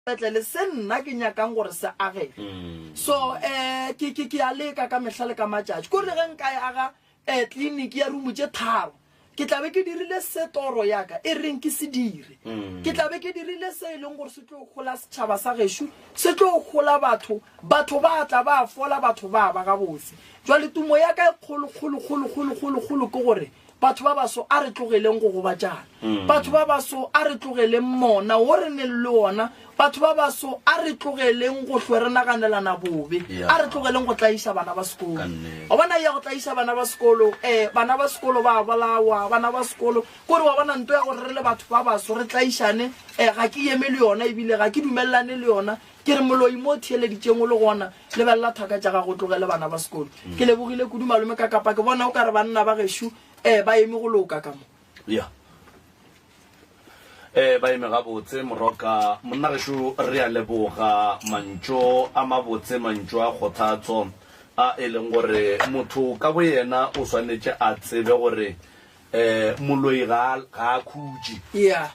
Sepetlele se nna ke nyakang gore se agege. So um ke, ke, ke a leka ka mehla le ka matšatši. Ko re ge nka e aga um tleliniki ya rumo tše tharo, ke tla be ke dirile se toro ya ka e reng ke se dire. Ke tla be ke dirile se e leng gore se tlo hola setšhaba sa gešo, se tlo hola batho, batho ba tla ba fola, batho ba ba gabotse. Jwale tumo ya ka e kgolo, kgolo, kgolo, kgolo, kgolo, kgolo ke gore Batho ba baso a re tlogeleng go gobatšana. Batho ba baso a re tlogeleng mona wo re neng le wona. Batho ba baso a re tlogeleng go hlwe re naganelana bobe. A re tlogeleng go tlaiša bana ba sekolo. Wa bona ya go tlaiša bana ba sekolo, eh, bana ba sekolo ba bolawa, bana ba sekolo. Kore wa bona nto ya gore re le batho ba baso re tlaišane, eh, ga ke eme le yona ebile ga ke dumelelane le yona. Ke re moloi mo o theeleditšeng o le gona, lebelela thaka tša gago o tlogele bana ba sekolo. Ke lebogile kudu malome ka kapa ke bona o ka re banna ba gešo um ba eme go loka ka mo. Ya. Eh, ba eme gabotse moroka monna gešo re a leboga mantšu a mabotse mantšu a kgothatso a e leng gore motho ka boyena o swanetše a tsebe gore um moloi ga a khutše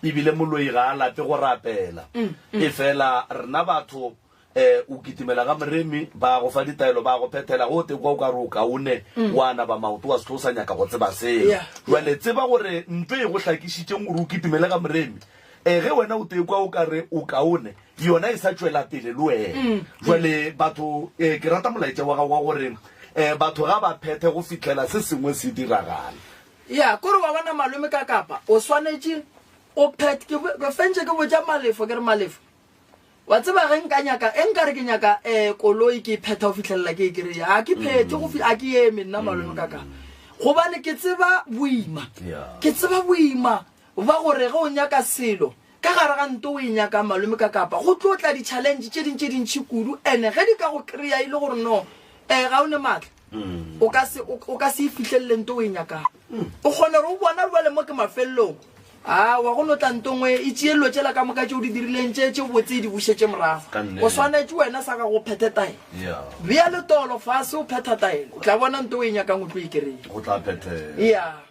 ebile moloi ga a lape go rapela mm, mm. e fela rena batho um o kitimela ga moremi ba go fa ditaelo ba go phethela go te kwa o ka re o kaone mm. wa naba maoto wa se tlo sa nyaka go tseba seo jale tseba gore ntho e go hlakišitšeng gore o kitimele ga moremi um ge wena o te kwa o ka re o kaone yona e sa tšwela pele le wena jale batho um ke rata molaetša wa gago wa gore um batho ga ba phethe go fihlela se sengwe se diragala Ya, kore wa bona malome ka kapa o swanetše o phet ke ke fentše ke botša Malefo ke re Malefo wa tseba ge nka nyaka e nka re ke nyaka um koloi ke phetha go fihlelela ke e kry-a a ke phethe go a ke eme nna malome ka kapa gobane ke tseba boima ke tseba boima ba gore ge o nyaka selo ka gare ga nto o e nyakang malome ka kapa go tlo tla di-challenge tše ding tše dintšhi kudu ene ge di ka go kry-a e le gore no um ga o ne maatla mm. o ka se o ka se e fihlelele nto o e nyakang mm. o kgone gore o bona jale mo ke mafelelong a wa go no tla nto ngwe e tšee dilo tšela ka moka tše o di dirileng tše tše botse e di bušetše morago o swanetše wena sa gago o phethe taelo bea letolo fase o phetha taelo o tla bona nto o e nyakang o tlo e kry-a ya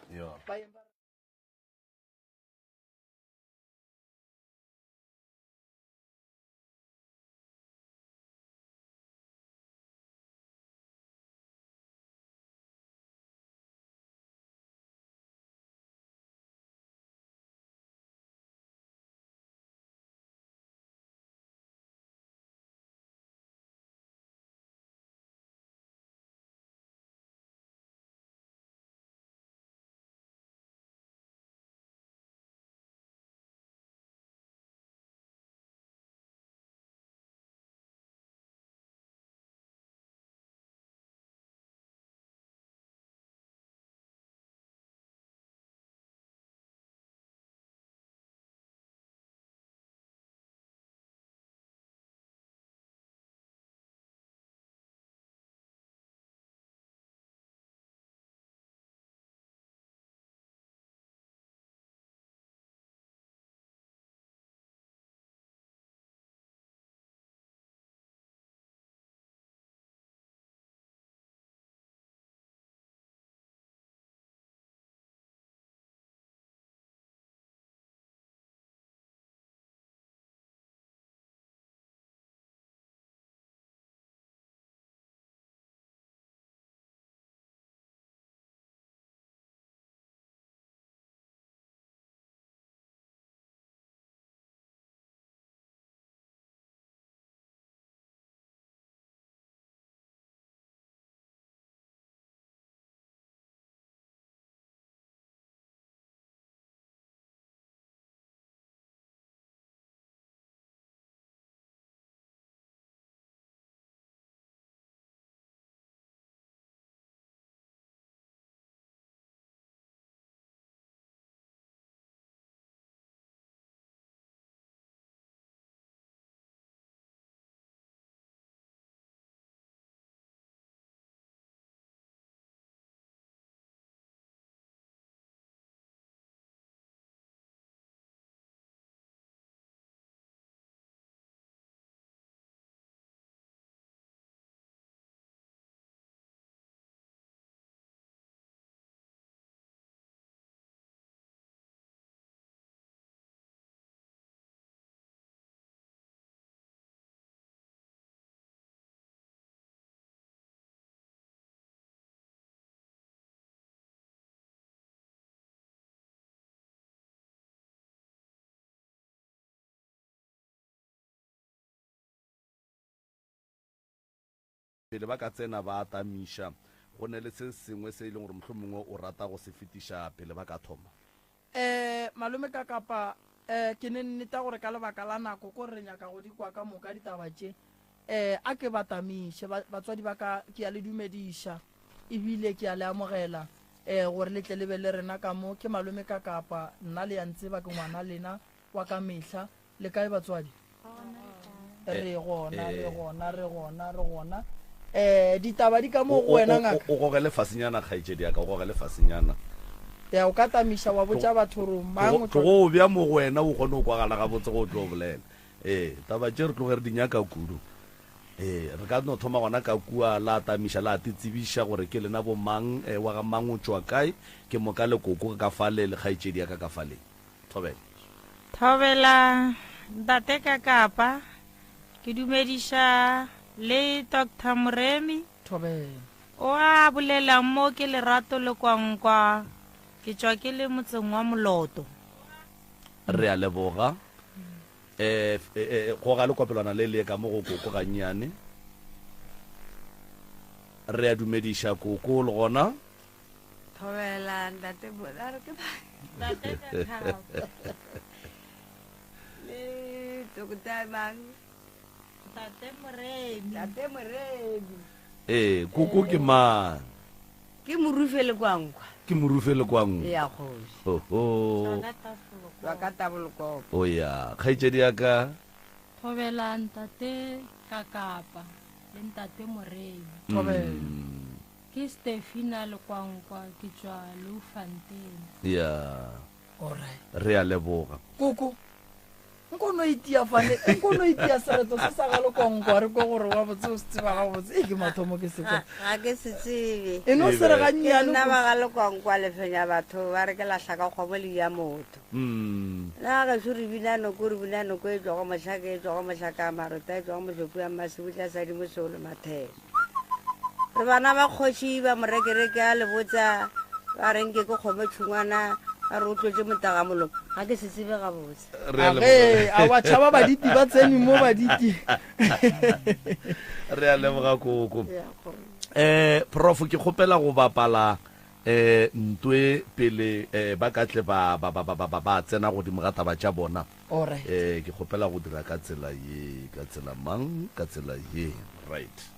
Pele ba ka tsena ba atamiša, go ne le se sengwe se e leng gore mohlomongwe o rata go se fetiša pele ba ka thoma? Eh, malome ka kapa, eh, ke ne nneta gore ka lebaka la nako ko re nyaka go di kwa ka moka ditaba tše. Eh, a ke batamiše, ba, batswadi ba ka, ke a le dumediša, ebile ke a le amogela, eh, gore le tle le be le rena ka mo. Ke malome ka kapa, nna le ya ntseba, ke ngwana lena wa ka mehla. Le kae batswadi? Re gona, re gona, re gona, re gona. Eh, ditaba di ka mo go wena ngaka. O gogele fasenyana kgaetšedi ya ka, o gogele fasenyana. Ya o ka tamiša wa botša batho gore mang o tlo. Tlogo o bja mo go wena o kgone go kwagala gabotse go tlo bolela. Ee, taba tše re tloge re di nyaka kudu. Ee, re ka no thoma gona ka kua la tamiša la te tsebiša gore ke lena bo mang, eh, wa ga mang o tšwa kae, ke moka le koko ka fale le kgaetšedi ya ka ka fale. Thobela. Thobela, Ntate Kakapa, ke dumediša le Doctor Moremi. Thobela. O a bolelang mo ke Lerato Lekwankwa, ke tšwa ke le motseng wa Moloto. Re a leboga. Eh, eh, goga lekopelwana le le ka mo go koko gannyane. Re a dumediša koko le gona. Thobela ntate a re ke Ntate Kakapa. Le Doctor mang? Ntate Moremi. Ntate Moremi. Ee, koko ke mang? Ke Morufe Lekwankwa. Ke Morufe Lekwankwa. Ya kgoši. Oho. Wa ka Tabolokop. O ya, kgaetšedi ya ka. Thobela ntate Kakapa le ntate Moremi. Thobela. Ke Stefina Lekwankwa ke tšwa Loufontein. Ya. Alright. Re a leboga. Koko, nko no itia fane, nko no itia sereto se sa ga Lekwankwa re kwe gore wa botse o se tseba gabotse. E ke mathomo ke se kwa. Ga ke se tsebe. E no se re Ke gannyane. nna ba ga Lekwankwa lefenya batho ba re ke lahla ka kgomo le ya motho. Nna gešo re bina noko, re bina noko e tšwago mohlaka e tšwago mohlaka a Marota e tšwago Mošopu ya Mmasebutla sa Dimosolo Mathele. Re bana ba kgoši ba morekereke a le botsa ba re nke ke kgomo tšhungwana ba re o tlotše motaga molomo ga ke se tsebe gabotse. Re a Age, leboga. a wa tšhaba baditi ba tsene mo baditi. Re a leboga koko. Eh prof ke kgopela go bapala eh ntwe pele eh ba ka tle ba ba ba ba ba ba tsena godimo ga taba tša bona. Alright. Eh, ke kgopela go dira ka tsela ye, ka tsela mang, ka tsela ye. Right.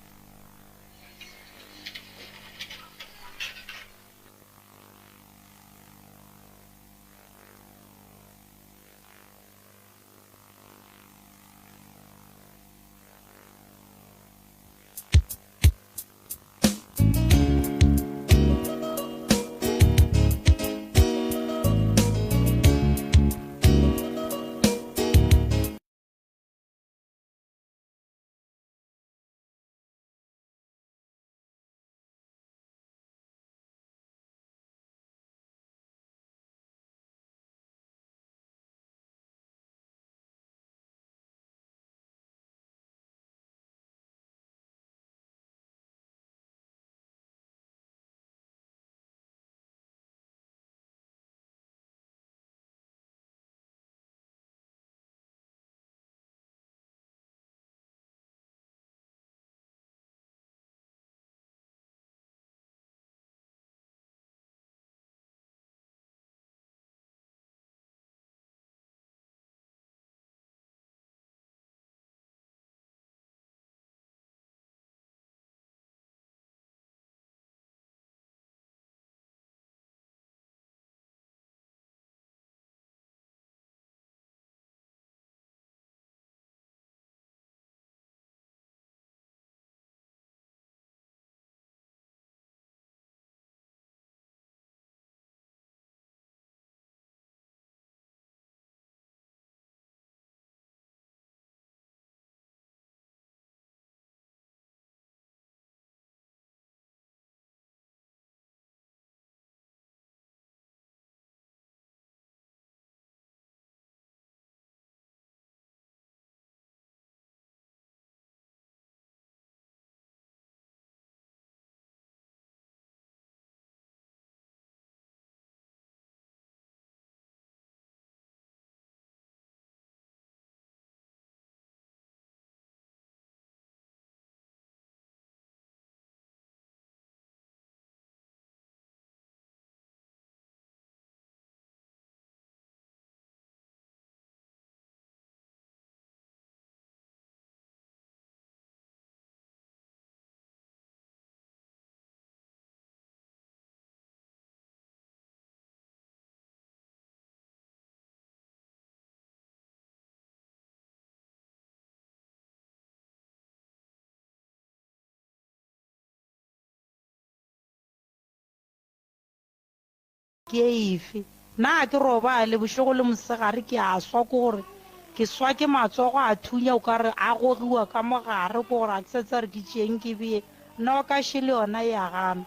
ke efe. Nna ga ke robale, bošego le mosegare ke a swa, ke gore ke swa ke matsogo a thunya o ka re a gogiwa ka mo gare, ke gore ga ke sa tseba gore ke tšeeng ke bee. Noka še le yona e a gana.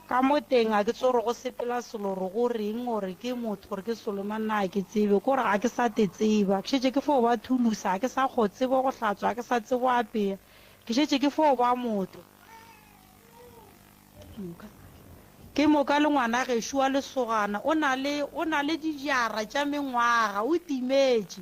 Ka mo teng ga ke tsebe gore go sepela selo gore go reng gore ke motho gore ke selo mang nna ga ke tsebe, ke gore ga ke sa te tseba. Ke šetše ke fo ba thulusa, ga ke sa kgo tsebo go hlatswa, ga ke sa tsebo apea, ke šetše ke fo ba motho. Ke moka le ngwana gešo wa lesogana o na le, o na le dijara tša mengwaga, o timetše.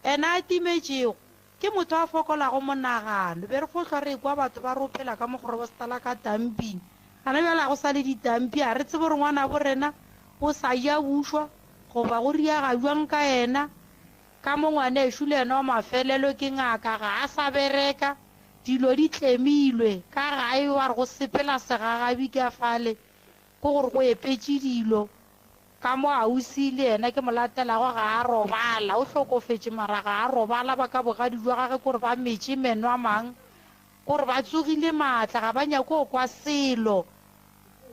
Ena a timetšego, ke motho a fokolago monagano. Be re fo hlwa re ekwa batho ba re o phela ka mokgorobositala ka tamping. Gana bjale ga go sa le ditampi, ga re tsebe gore ngwanabo rena o sa ja bušwa goba go riaga bjang ka yena. Ka mo ngwanešu le yena wa mafelelo ke ngaka, ga a sa bereka. Dilo di tlemilwe ka gae wa re go sepela segagabi ka fale ke gore go epetše dilo. Ka mo ausi le yena ke mo latelago ga a robala, o hlokofetše mara ga a robala ba ka bogadi jwa gage ke gore ba metše meno a mang, ke gore ba tsogile maatla ga ba nyake go kwa selo.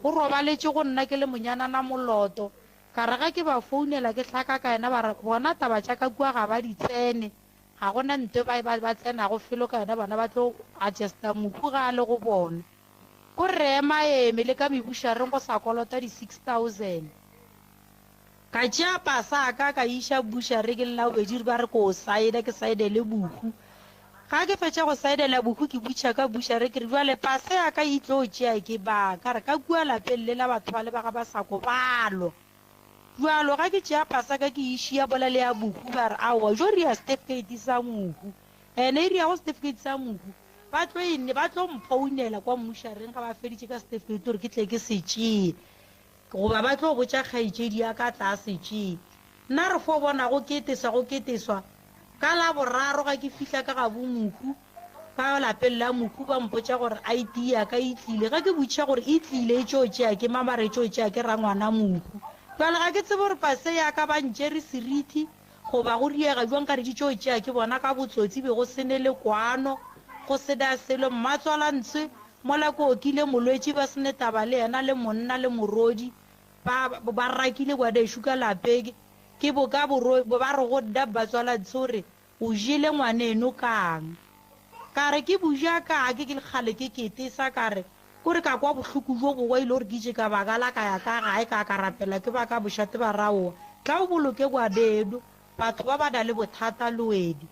O robaletše go nna ke le monyanana moloto, ka re ga ke ba founela ke hlaka ka yena ba re bona taba tša ka kua ga ba di tsene. Ga go na nto ba, ba, ba tsenago felo ka yona, bona ba tlo adjusta mohu ga a le go bona. Ko re re emaeme le ka mebušareng go sa kolota di 6000. Ka tšea pasa ya ka ka e iša bušare ke le Labobedi ba re ko saena ke saenele mohu. Ga ke fetša go saenela mohu ke butša ka bušare ke re bjale pasa ya ka e tlo tšea ke mang? Ka re ka kua lapeng le la batho ba le ba ga ba sa ko balwa. Bjalo ga ke tšea pasa ka ke e šia bola le ya mohu ba re aowa jo ria setefikeiti sa mohu ene e riago setefikeiti sa mohu ba tlo e ba tlo mphounela kwa mmušareng ga ba feditše ka setefikeiti gore ke tle ke se tšee goba ba tlo botša kgaetšedi ya ka tla se tšee nna re fo bona go keteswa go keteswa Ka Laboraro ga ke fihla ka gabo mohu, ka lapeng la mohu, ba mpotša gore ID ya ka e tlile. Ge ke botšiša gore e tlile e tšo tšea ke mang, ba re e tšo tšea ke rangwana mohu. Bjale ga ke tsebe gore pase ya ka ba ntšere seriti goba go diega bjang ka re di tšo tšea ke bona ka botsotsi, be go se ne le kwano, go se na selo. Mmatswalantswe mola ke okile molwetši ba se ne taba le yena le monna le morodi, ba ba rakile ngwanešu ka lapeng. Ke boka boro ba re go nna mmatswalantshe o re, O jele ngwaneno kang? Ka re, Ke boja kang ke le kgale ke ketesa? Ka re, Ko re ka kwa bohloko bjo bongwe e le gore ke itše ka baka la ka ya ka gae ka ka rapela ke ba ka mošate ba re aowa, tla o boloke ngwaneno, batho ba ba na le bothata le wene.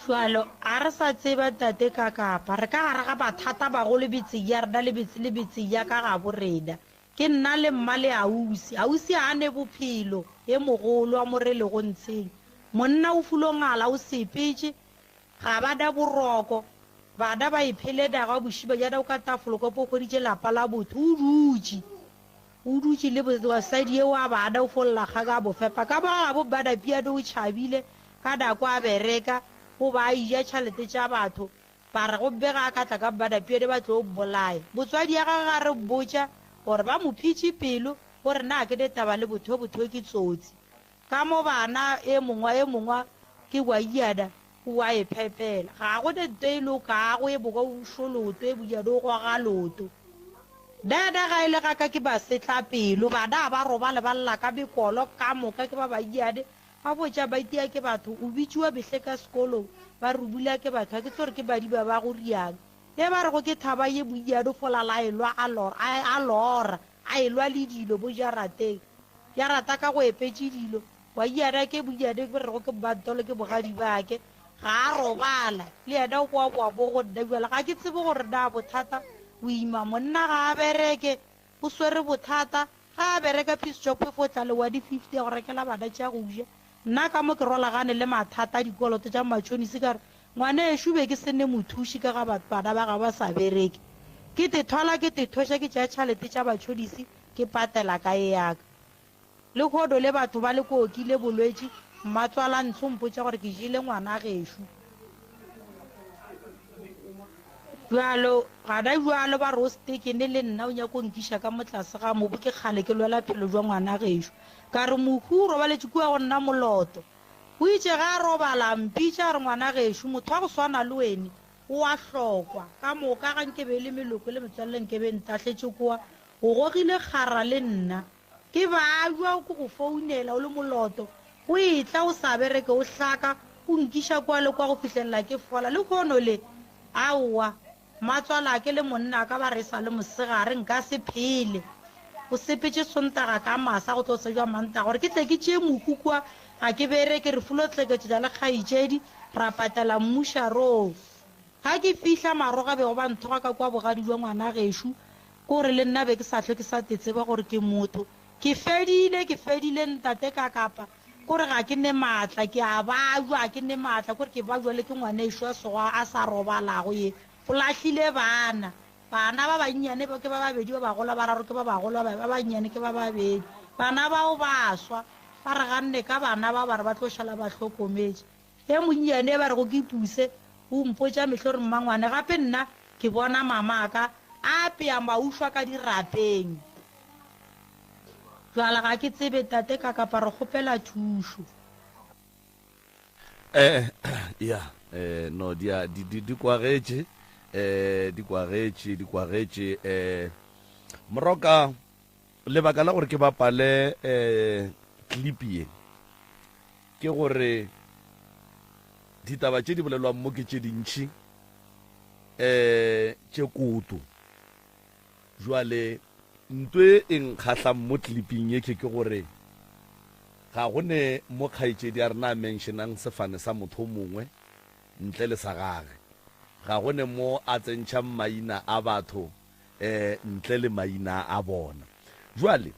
Bjalo ga re sa tseba tate ka kapa re ka gare ga mathata magolo metseng ya rena le metse le metseng ya ka gabo rena. Ke nna le mma le ausi. Ausi a ne bophelo, ye mogolo a mo relego ntsheng. Monna o fulongala o sepetše, ga ba na boroko. Bana ba iphele naga bošimanyana o ka tafolokopo o hweditše lapa la botho o dutše. O dutše le basadi yeo a bana o fo lla kgang a mo fepa. Ka mo gabo Mmanapiane o tšhabile ka nako a bereka o ba a eja tšhalete tša batho. Ba re gomme ga a ka tla ka Mmanapiane ba tlo mmolaya. Motswadi ya gagwe ga re mmotša gore ba mo phetše pelo o re na ke ne taba le botho botho ke tsotsi. Ka mo bana e mongwa e mongwa ke gwaiana o a e phepela. Ga go ne nto e lokago e mongwe o šo leoto e monyane o goga leoto. Nna ga e le ga ka ke masetlapelo bana ga ba robale ba lla ka mekolo ka moka ke ba bannyane Ba botša ba itia ke batho, o bitšiwa behle ka sekolong, ba re o bula ke batho, ga ke tsebe gore ke badiba ba go riang. Ge ba rego ke thaba ye bonnyane fola la elwa a lora, a, a lora, a elwa le dilo mo jarateng. Jarata ka go epetše dilo, wa iyana ke bonnyane ke rego ke mmantolo ke bogadi bake, ga a robala, le yena o boaboa mo go nna bjale. Ga ke tsebe gore na bothata boima monna ga a bereke, O swere bothata. Ga a bereka piece job e fo tla le wa di 50 ya go rekela bana tša go ja. Nna ka mo ke rolagane le mathata a dikoloto tša matšhonisi ka re ngwanešu be ke se ne mothuši ka ga bana ba gagwe ba sa bereke. Ke te thwala ke te thoša ke tšea tšhalete tša batšhonisi ke patela ka ye ya ka. Lehono le batho ba le kookile bolwetši, mmatswalantsho mpotša gore ke jele ngwana gešo. Bjalo, gana bjalo ba re o stekene le nna o nyako nkiša ka mo tlase ga mobu ke kgale ke lwela phelo jwa ngwana gešo. Ka re mohu o robaletše kua go nna moloto. O itše ge a robala a mpitša a re ngwana gešo motho wa go swana le wene o a hlokwa. Ka moka ga nke be e le meloko le metswalle nke be e ntahletše koa. O gogile kgara le nna. Ke babja ke go founela o le moloto, o etla o sa bereke o hlaka, o nkiša kwa le kwa go fihlelela ke fola. Lehono le, aowa, mmatswalake le monnaka ba re e sa le mosegare nka se phele. O sepetše Sontaga ka masa go tlo tsejwa Mantaga gore ke tle ke tšee mohu kwa ga ke bereke, re fulo tleketšetša le kgaetšedi ra patela mmušaroo. Ga ke fihla maroga bego ba nthoga ka kua bogadi bja ngwana gešo, ke gore le nna be ke sa hlwe ke sa te tseba gore ke motho. Ke fedile, ke fedile ntate Kakapa, ke gore ga ke ne maatla, ke a babja, ga ke ne maatla, ke gore ke babja le ke ngwanešo a sego a sa robalago ye. O lahlile bana, bana ba bannyane ba ke ba babedi, ba bagolo ba bararo ke ba bagolo, ba bannyane ke ba babedi. Bana bao ba swa, ba re ganne ka bana ba, ba re ba tlo šala ba hlokometše. E monnyane e ba rego ke Puse o mpotša mehlo re mmangwane gape nna ke bona mamaka a apea maušwa ka dirapeng. Bjala ga ke tsebe tate ka kapa re kgopela thušo. Eh ya eh no di a di di di kwagetše eh di kwagetše di kwagetše eh Moroka lebaka la gore ke bapale eh clip ye Ke gore ditaba tše di bolelwang mo ke tše dintši um tše koto. Jwale nto e e nkgahlang mo clipping ye ke ke gore ga go ne mo kgaetšedi a rena a mentionang sefane sa motho o mongwe ntle le sa gage. Ga go ne mo a tsentšhang maina a batho um ntle le maina a bona. Jwale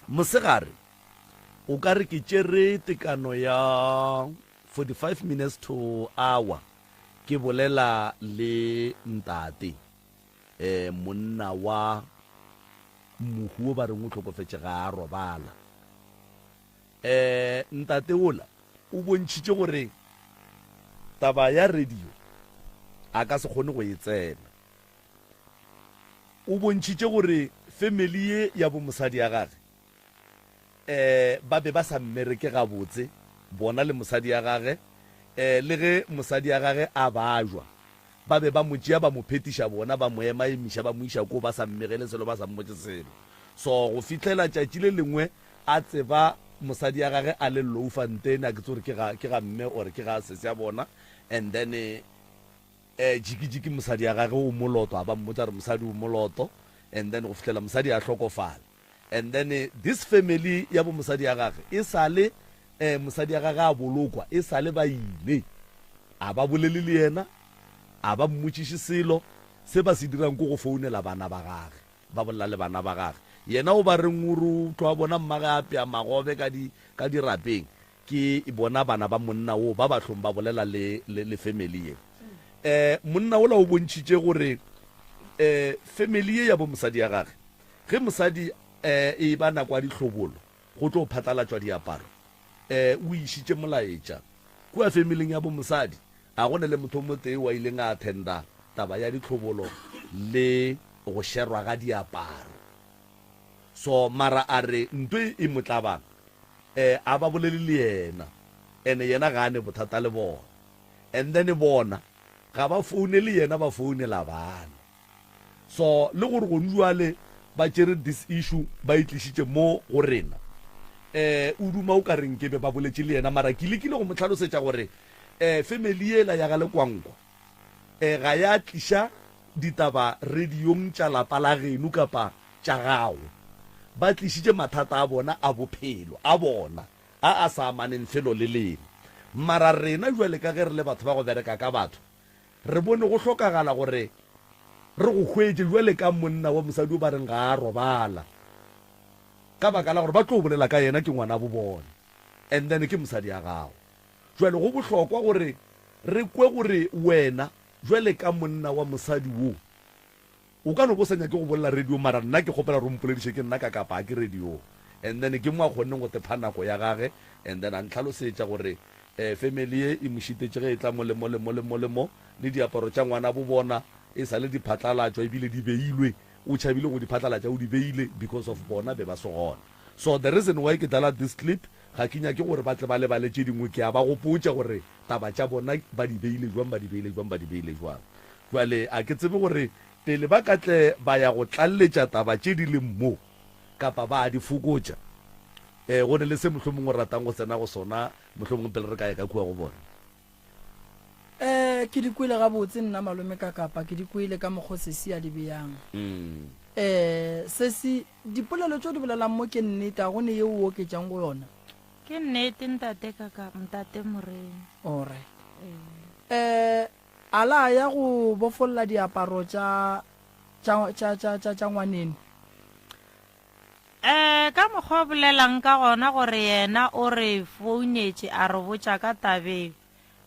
Mosegare o ka re ke tšere tekano ya 45 minutes to hour ke bolela le ntate, eh, monna wa mohu o ba reng o hlokofetše ga a robala. Eh, ntate ola o bontšhitše gore taba ya radio a ka se kgone go e tsena. O bontšhitše gore family ye ya bo mosadi ya gage eh ba be ba sa mmereke gabotse bona le mosadi ya gage eh le ge mosadi ya gage a bajwa ba be ba mo tšea ba mo phetiša bona ba mo ema emiša ba mo iša koo ba sa mmegele selo ba sa mmotše selo so go fihlela tšatši le lengwe a tseba mosadi ya gage a le Louwfontein a ke tsebe gore ke ga ke ga mme or ke ga sesi ya bona and then Eh jiki jiki mosadi ya gage o moloto a ba mmotsa gore mosadi o moloto and then go fihlela mosadi a hlokofala and then this family ya bo mosadi ya gage e sale eh mosadi ya gage a bolokwa e sale ba ile a ba bolele le yena a ba mmotšiše selo se ba se dirang ko go founela bana ba gage ba bolela le bana ba gage yena o ba reng o re o tlo a bona mmage a apea magobe ka di ka dirapeng Ke bona bana ba monna wo ba bahlong ba bolela le, le, le family ye. Eh, monna wola o bontšhitše gore eh, family ye ya bo mosadi ya gage, ge mosadi eh, e ba nako ya dihlobolo, go tlo phatlalatšwa diaparo, eh, o išitše molaetša kua familing ya bo mosadi. A go ne le motho o motee wa ileng a attenda taba ya dihlobolo le go sherwa ga diaparo. So mara a re nto e mo tlabang eh a ba bolele le yena ene yena ga a ne bothata le bona and then bona ga ba founele yena ba founela bana so le gore gone jwale ba tšere this issue ba e tlišitše mo go rena eh o duma o ka re nkebe ba boletše le yena mara ke lekile go mo hlalosetša gore eh family yela ya ga Lekwankwa eh ga ya tliša ditaba radiong tša lapa la geno kapa tša gago. Ba tlišitše mathata a bona a bophelo, a bona, a a sa amaneng felo le lena. Mara rena bjale ka ge re le batho ba go bereka ka batho, re bone go hlokagala gore re go hwetše bjale ka monna wa mosadi o ba reng ga a robala, ka baka la gore ba tlo bolela ka yena ke ngwanabo bona, and then ke mosadi ya gago. Bjale go bohlokwa gore re kwe gore wena bjale ka monna wa mosadi wo, o ka no bo sa nyake go bolela radiong mara nna ke kgopela gore o mpolediše ke nna ka kapa a ke radiong. And then ke mo a kgonneng go tepha nako ya gage and then a ntlhalosetša gore eh family ye e mo šitetše ge e tla mo le mo le mo le mo le mo le diaparo tša ngwanabo bona e sa le di phatlalatšwa ebile di beilwe o tšhabile go di phatlalatša o di beile because of bona be ba se gona. So the reason why ke dlala this clip ga ke nyake gore ba tle ba lebale tše dingwe ke a ba gopotša gore taba tša bona ba di beile jwang ba di beile jwang ba di beile jwang. Jwale a ke tsebe gore. Pele ba ka tle ba ya go tlaleletša taba tše di leng mo, kapa ba a di fokotša. E, go ne le se mohlomongwe o ratang go tsena go sona, mohlomongwe pele re ka ya ka kua go bona. E, ke di kwele gabotse nna malome ka kapa, ke di kwele ka mokgo sesi a di beyang. E, sesi, dipolelo tše o di bolelang mo ke nnete, a go ne yeo o oketšang go yona? Ke nnete ntate ka ka, ntate Moremi. Alright. E, A la ya go bofolla diaparo tša, tša, tša, tša, tša, tša ngwaneno? Ee, ka mokgwa o bolelang ka gona gore yena o re founetše a re botša ka tabeng.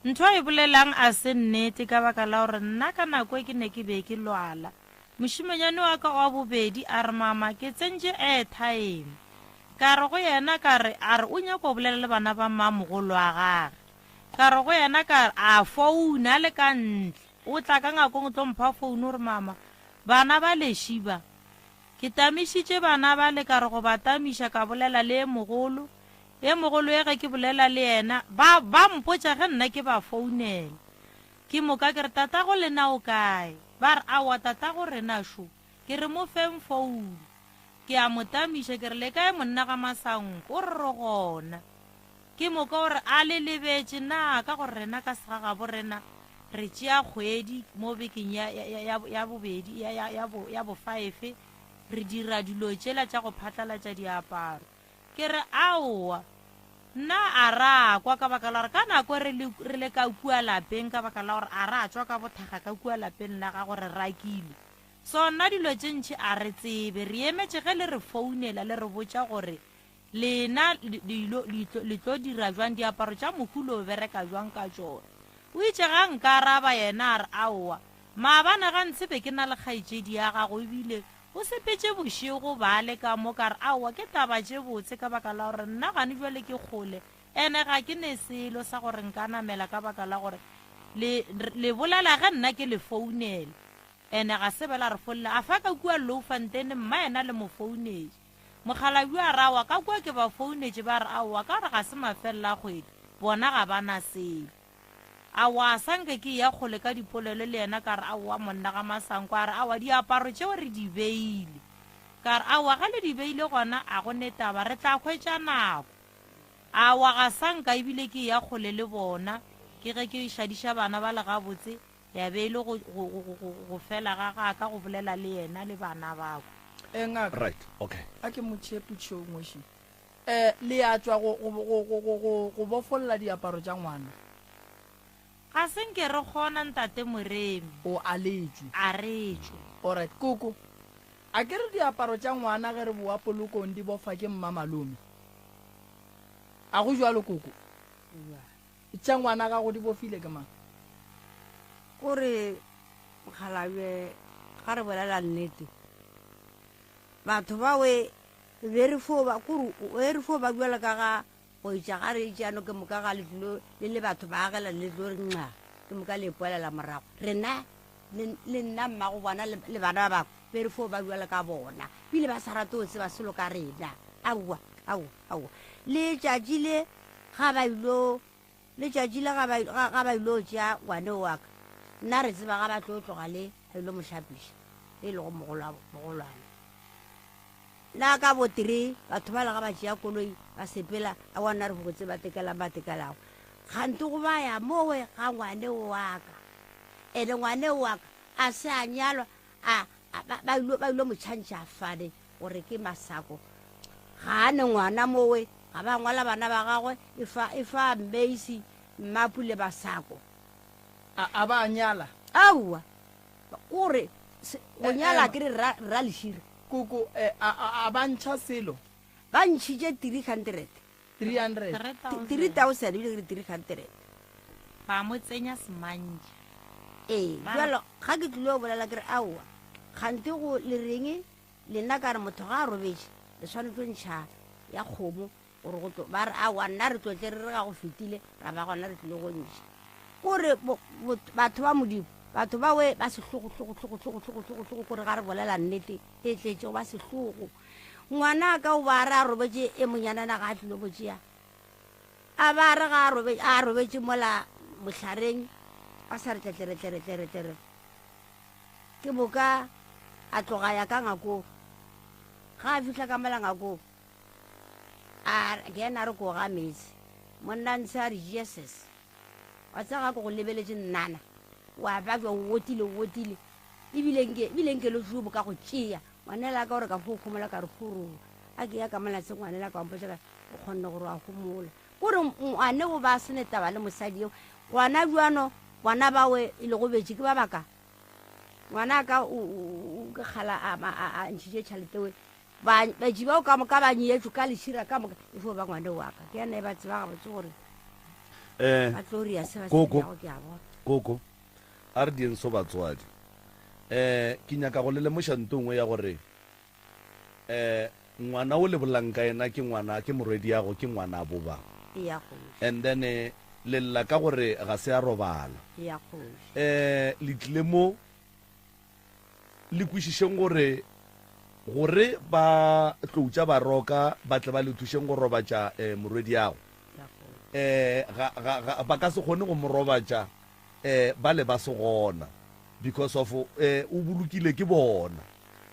Ntho a e bolelang a se nnete ka baka la gore nna ka nako e ke ne ke be ke lwala. Mošemanyane wa ka wa bobedi a re mama ke tsentše airtime. Ka re go yena ka re a re o nyako bolela le bana ba mmamogolo wa gage. Ka re go yena ka re, a founa a le ka ntle. O tla ka ngakong o tlo mpha founu o re mama bana ba leši ba. Ke tamišitše bana bale ka re go ba tamiša ka bolela le e mogolo. E mogolo e ge ke bolela le yena ba ba mpotša ge nna ke ba founela. Ke moka ke re tatago lena o kae? Ba re aowa tatago rena šo. Ke re mo feng founu. Ke a mo tamiša ke re le kae monna ga Masanko? O re re gona. Ke moka o re, A le lebetše na ka gore rena ka segagabo rena re tšea kgwedi mo bekeng ya, ya, ya, ya bobedi, ya, ya, ya, bo, ya bofaefe, re dira dilo tšela tša go phatlalatša diaparo. Ke re, Aowa, nna a ra kwa ka baka la gore ka nako re le, re le ka kua lapeng ka baka la gore a ra tšwa ka bothakga ka kua lapeng la gago re rakilwe. So nna dilo tše ntši a re tsebe, re emetše ge le re founela le re botša gore Lena le ilo, le tlo, le tlo dira bjang? Diaparo tša mohu lo bereka bjang ka tšona? O itše ge a nkaraba, yena a re, Aowa, maabane ga ntshe be ke na le kgaetšedi ya gago, ebile o sepetše bošego bale ka mo. Ka re, Aowa, ke taba tše botse, ka baka la gore nna gane bjale ke kgole, ene ga ke ne selo sa gore nka namela, ka baka la gore le, le bolela ge nna ke le founela, ene ga se be la re folla. A fa ka kua Loufontein, mma yena le mo founetše. Mokgalabje a re, Aowa, ka kua ke ba founetše ba re aowa, ka gore ga se mafelelo a kgwedi, bona ga ba na selo. Aowa, a sa nke ke eya kgole ka dipolelo le yena, ka re, Aowa, monna ga Masanko. A re, Aowa, diaparo tšeo re di beile. Ka re, Aowa, ge le di beile gona a go ne taba, re tla hwetša nako. Aowa, ga sa nka ebile ke eya kgole le bona, ke ge ke šadiša bana bale gabotse, Ya be e le go, go, go, go, go fela ga ga ka go bolela le yena le bana ba kwa. Eh, ngaka. Right, okay. A ke mo tšee potšišo e nngwe še. Eh, le ya tšwa go, go, go, go, go, go, go bofolla diaparo tša ngwana? Ga se nke re kgona, Ntate Moremi. O, a le tšwe? A re tšwe. Alright, koko. A ke re diaparo tša ngwana ge re bowa polokong di bofa ke mmamalome? A go bjalo, koko? Bjalo. Tša ngwana gago di bofile ke mang? Kore mokgalabje ga re bolela nnete batho ba we be re fo ba kore be re fo ba bjalo ka ga go etša ga re etšano ke moka ga le tlilo le le batho ba agela le tlo re nxa ke moka le ipoelela morago rena le nna mmago bona le bana ba bangwe be re fo ba bjalo ka bona bile ba sa rate go tseba selo ka rena aowa aowa aowa letšatši le Ga ba ilo, letšatši le ga ba, ga, ga ba ilo tšea ngwane wa ka, nna re tseba ga ba tlo tloga le ba ilo mo hlapiša, e lego mogolwa, mogolwane. Nna ka bo three, batho bale ga ba tšea koloi ba sepela, aowa nna re fokotse ba tekelang ba tekelago. Kganthe go ba ya mowe ga ngwane wa ka. Ene ngwane wa ka a se a nyalwa, a, a, ba, ba ilo, ba ilo mo tšhantšha fane gore ke masako. Ga a ne ngwana mowe. Ga ba ngwala bana ba gagwe, e fa, e fa Mmeisi, Mmapu le Basako. A, a ba nyala? Aowa. Kore, se, go Eh, nyala eh, ke re rra, rra Lešira. Koko, eh, a, a, a ba ntšha selo? Ba ntšhitše 300. 300. 3000 ebile ke re 300. Ba mo tsenya semantši. Ee, Ba- bjalo ga ke tlilo bolela ke re aowa, kganthe go le reng Le nna ka re motho ga a robetše le swanetše go ntšha ya kgomo gore go tlo ba re aowa nna re tlo tle re re ga go fetile ra ba gona re tlile go ntšha. Kore batho ba Modimo batho ba we ba sehlogo hlogo hlogo hlogo hlogo hlogo hlogo kore ga re bolela nnete e tletšego ba sehlogo. Ngwana ka o ba re a robetše e monyanana ga a tlilo mo tšea a ba re ga a robetše a robetše mola mohlareng a sa re tletlere tlere tlere tlere. Ke moka a tloga a ya ka ngakong. Ga a fihla ka mola ngakong, a ke yena a re ko ga meetse. Monna ntshe a re Jesus. Wa tseba ga ke go lebeletše nnana. Wa babja o otile o otile. Ebile nke ebile nke le tšo bo ka go tšea. Ngwanela ka gore ka fo homola ka re furu. A ke ya ka mola se ngwanela ka mpotša ka o kgonne gore wa homola. Kore ngwane o ba sene taba le mosadi eo. Gona bjano bona bawe e le go betše ke ba baka. Ngwana ka o ke kgala a a ntšhitše tšhelete we. Ba betši bao ka moka ba nyetšwe ka lešira ka moka e fo ba ngwane wa ka. Ke yena e ba tseba gabotse gore Eh, ba tlo ria se ba se Koko. dirago ke a bona. Koko, a re dieng so batswadi. Eh, ke nyaka go le lemoša nto nngwe ya gore eh ngwana o le bolelang ka yena ke ngwana ke morwediago ke ngwana bo ba. Eya kgoši. And then eh, le lla ka gore ga se a robala. Eya kgoši. Eh, le tlile mo le kwešišeng gore gore ba tloutša baroka ba tle ba le thušeng go robatša eh, morwediago. Eya kgoši. Eh, ga, ga, ga, ba ka se kgone go mo robatša eh, ba le ba se gona because of eh, o bolokile ke bona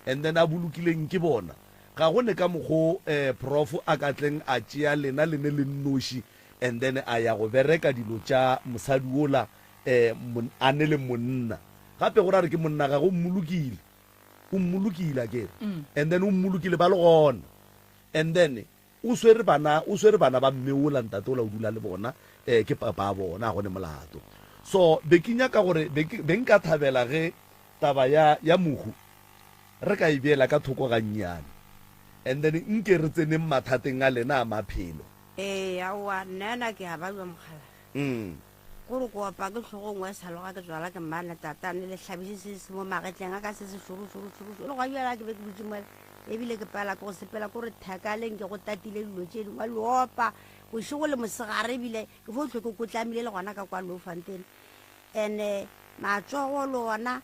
and then a bolokileng ke bona ga go ne ka mokgo eh, prof a ka tleng a tšea lena le ne le nnoši and then a ya go bereka dilo tša mosadi wola eh, mon, a ne le monna gape gore a re ke monna gagwe o mmolokile o mmolokile akere and then o mmolokile ba le gona and then O swere bana, o swere bana ba mme wola, ntate wola o dula le bona, eh, ke papa a bona, a go ne molato. So, be ke nyaka gore, be ke, be nka thabela ge taba ya, ya mohu re ka e beela ka thoko gannyane, and then nke re tseneng mathateng a lena a maphelo. Ee, aowa, nnaena ke a babja mokgalabje. Mm. Ko re ko opa ke hlogong wa sa loga ke tswala ke mmane tatane le hlabiše se se mo magetleng a ka se se šoro šoro šoro šoro. Le gwa bjala ke be ke dutše mola ebile ke pala ke go sepela ko re thaka le nke go tatile dilo tše dingwe le opa bošego le mosegare ebile ke fo hlwe ke kotlamile le gona ka kwa Loofantene. Ene matsogo le ona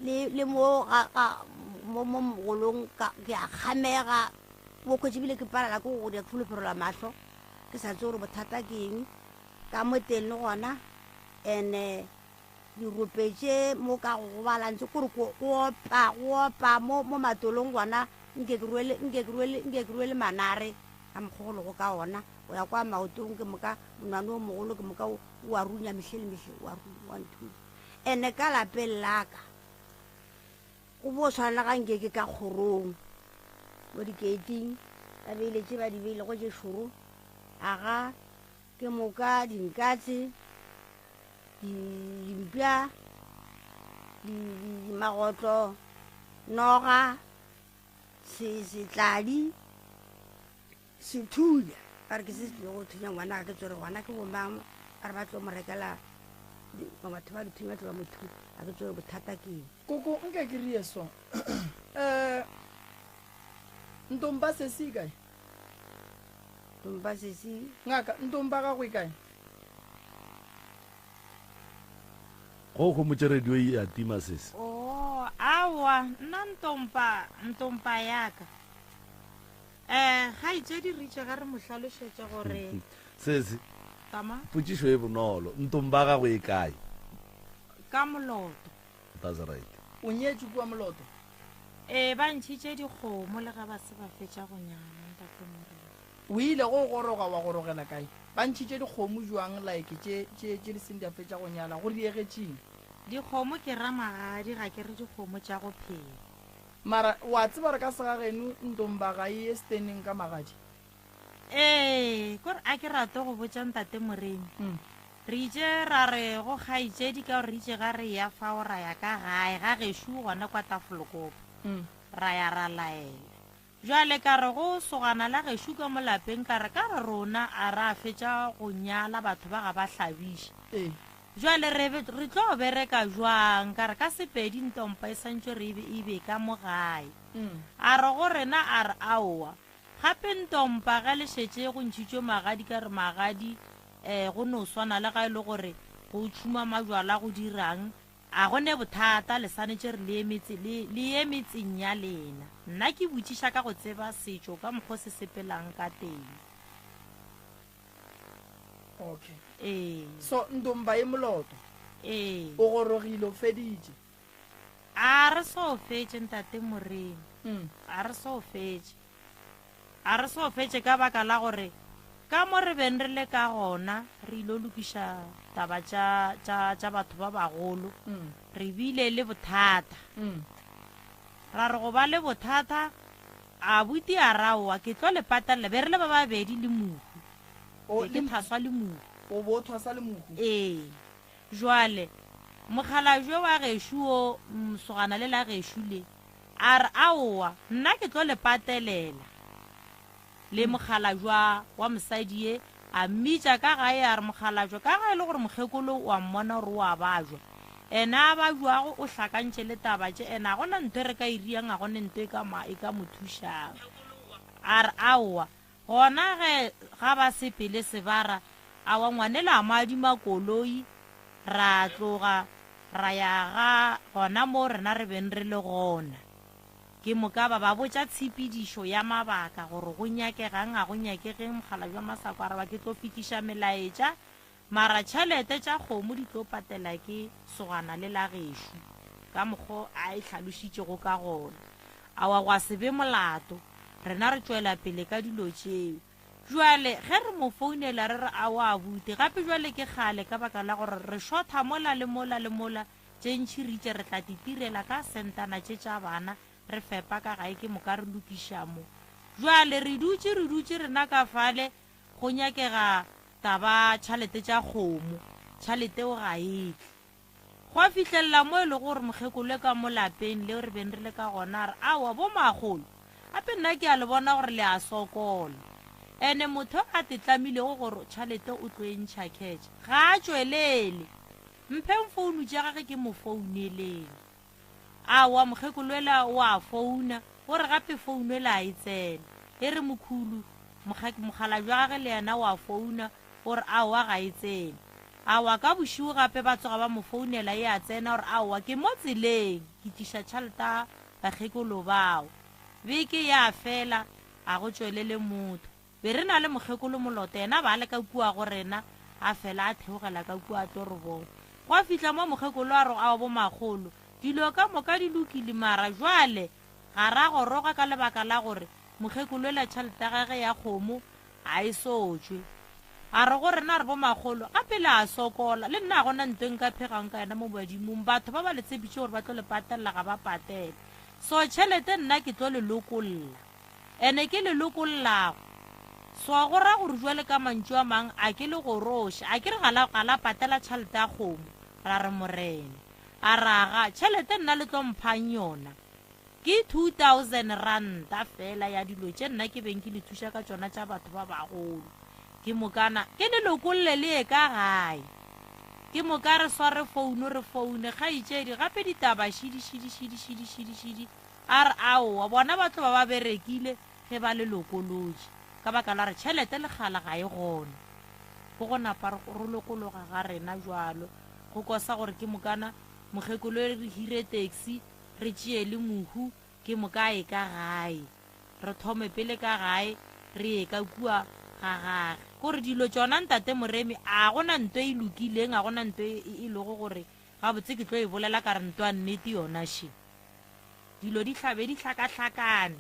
le le mo ga ga mo mo mogolong ka ke a kgamega bo khwetše ebile ke palela ke go dira ke foloferola mahlo ke sa tsebe gore bothata ke eng. Ka mo teng le gona ene dirope tše mo ka go gobala ntse kore go opa go opa mo mo matolong gona nke ke rwele nke ke rwele nke ke rwele manare ka mokgwa go lego ka ona go ya kwa maotong ke moka monwane o mogolo ke moka o wa runya mehle le mehle wa runya wa nthunya ene ka lapeng laka go bo swana ga nke ke ka kgorong mo dikeiting ba beile tše ba di beilego tše šoro aga Ke moka dinkatse, dimpša, magotlo, noga, setladi, sethunya. Ba re ke se se tlilego go thunya ngwana ga ke tsore gona ke bomang ba re ba tlo mo rekela batho ba dithunya ba tlo ba mo thunya ga ke tsore bothata ke eng. Koko nka ke rie so um ntomba sesi kae? Ntomba sesi. Ngaka, ntomba gago e kae? Go homotše radio e a tima sesi. Oh, aowa, nna ntompa, ntompa ya ka. Eh, kgaetšedi re itše ga re mo hlalošetše gore. Sesi, Tama. potšišo e bonolo, ntomba gago e kae? Ka Moloto. That's right. O nyetšwe kua Moloto? Ee, ba ntšhitše dikgomo le ge ba se ba fetša go nyala, Ntate Morena. O ile go goroga wa gorogela kae? Ba ntšhitše dikgomo bjang like tše, tše, tše di seng di a fetša go nyala? Go diegetšeng? Dikgomo ke ra magadi, ga ke re dikgomo tša go phela. Mara wa tseba gore ka segageno ntomba ga e ye steneng ka magadi? Ee, kore a ke rate go botša Ntate Moremi. Re itše ra re go kgaetšedi ka gore re itše ga re eya fao ra ya ka gae ga gešo gona kwa Tafelkop, ra ya ra laela. Bjale ka re go sogana la gešo ka mo lapeng ka re ka re rona a ra fetša go nyala batho ba ga ba hlabiše. Bjale re re tlo bereka bjang ka re ka Sepedi ntompa e santšwe re e be ka mo gae. A re go rena a re aowa gape ntompa ge le šetše go ntšhitšwe magadi ka re magadi Ee, go no swana le ga e le gore go tšhuma majwala go dirang, a go ne bothata, le swanetše re le ye metse, le, le ye metseng ya lena. Nna ke botšiša ka go tseba setšo ka mokgo se sepelang ka teng. Okay. Ee. So, Ntomba e Moloto. Ee. O gorogile, o feditše. A re so fetše, Ntate Moremi. A re so fetše. A re so fetše ka baka la gore ka mo re beng re le ka gona re ilo lokiša taba tša, tša, tša batho ba bagolo. Re bile le bothata. Ra re go ba le bothata, abuti a re aowa ke tlo le patalela. Be re le ba babedi le mohu. O, Be ke le, thaswa le mohu. o bo o thwasa le mohu? Ee. Jwale, mokgalabje wa gešo wo, mosogana le la gešo le, a re, Aowa, nna ke tlo le patelela. Le mokgalabjwa wa mosadi ye, a mmitša ka gae, a re, Mokgalabjwa, ka ge e le gore mokgekolo o a mmona gore o a bajwa, ene a bajwago o hlakantše le taba tše, ene a go na ntho e re ka e riang, a go ne ntho e ka, e ka mo thušang. A re, Aowa, Gona ge ga ba sepele sebara, awa ngwanela a mo adima koloi, ra tloga ra ya ga gona moo rena re beng re le gona. Ke moka ba ba botša tshepedišo ya mabaka gore go nyakegang a go nyakegeng, mokgalabje wa Masako a re ba ke tlo fetiša melaetša Mara tšhelete tša kgomo di tlo patela ke sogana le la gešo, ka mokgo a e hlalošitšego ka gona. Awa gwa se be molato, rena re tšwela pele ka dilo tšeo. Bjale ge re mo founela re re awa abuti, gape bjale ke kgale ka baka la gore re šotha mola le mola le mola, tše ntši re itše re tla di tirela ka sentana tše tša bana re fepa ka gae ke moka re lokiša mo. Bjale re dutše re dutše rena ka fale Go nyakega taba tšhalete tša kgomo, tšhaleteo ga e tle. Gwa fihlelela mo e lego gore mokgekolo ka mo lapeng leo re beng re le ka gona a re, Aowa bomakgolo, gape nna ke a le bona gore le a sokola. Ene motho a te tlamilego gore tšhalete o tlo e ntšha cash, ga a tšwelele. Mpheng founu tša gage ke mo founeleng. Aowa, mokgekolo ela o a founa, o re gape founo ela a e tsene. E re mokhulu, mokgalabje wa gage le yena o a founa, o re aowa ga e tsene. Aowa, ka bošego gape ba tsoga ba mo founela e a tsena, o re aowa ke mo tseleng ke tliša tšhalta bakgekolo bao. Beke ya fela a go tšwelele motho. Be re na le mokgekolo Moloto, yena a ba a le ka kua go rena, a fela a theogela ka kua a tlo re bona. Gwa fihla mo mokgekolo a rego, Aowa bomakgolo, dilo ka moka di lokile, mara bjale ga ra goroga ka lebaka la gore mokgekolo yola tšhelete ya gage ya kgomo ga e so tšwe. A re go rena, a re, Bomakgolo, gape le a sokola, le nna ga go na nto e nka phegang ka yona mo badimong, batho ba ba le tshepišitše gore ba tlo le patelela ga ba patele, so tšhelete nna ke tlo le lokolla. Ene ke le lokollago. So go ra gore jwale ka mantšu a mang a ke le goroše. A ke re ga la, ga la patela tšhelete ya kgomo? Ra re Morena. A re aga, tšhelete nna le tlo mphang yona? Ke 2000 ranta feela ya dilo tše nna ke beng ke le thuša ka tšona tša batho ba bagolo. Ke mokana ke le lokolle le ye ka gae. Ke moka re sware founo re foune, kgaetšedi, gape ditaba šidi, šidi, šidi, šidi, šidi, šidi. A re, Aowa, bona ba tlo ba ba berekile ge ba le lokolotše, ka baka la gore tšhelete lekgala ga e gona. Ke go napa re lokologa ga rena bjalo, go kosa gore ke mokana mokgekolo e re hire taxi, re tšee le mohu, ke moka a ye ka gae. Re thome pele ka gae, re ye ka kua ga gage. Kore dilo tšona, Ntate Moremi, a go na nto e lokileng, a go na nto e, e lego gore gabotse ke tlo e bolela ka re nto ya nnete yona še. Dilo di tla be di hlakahlakane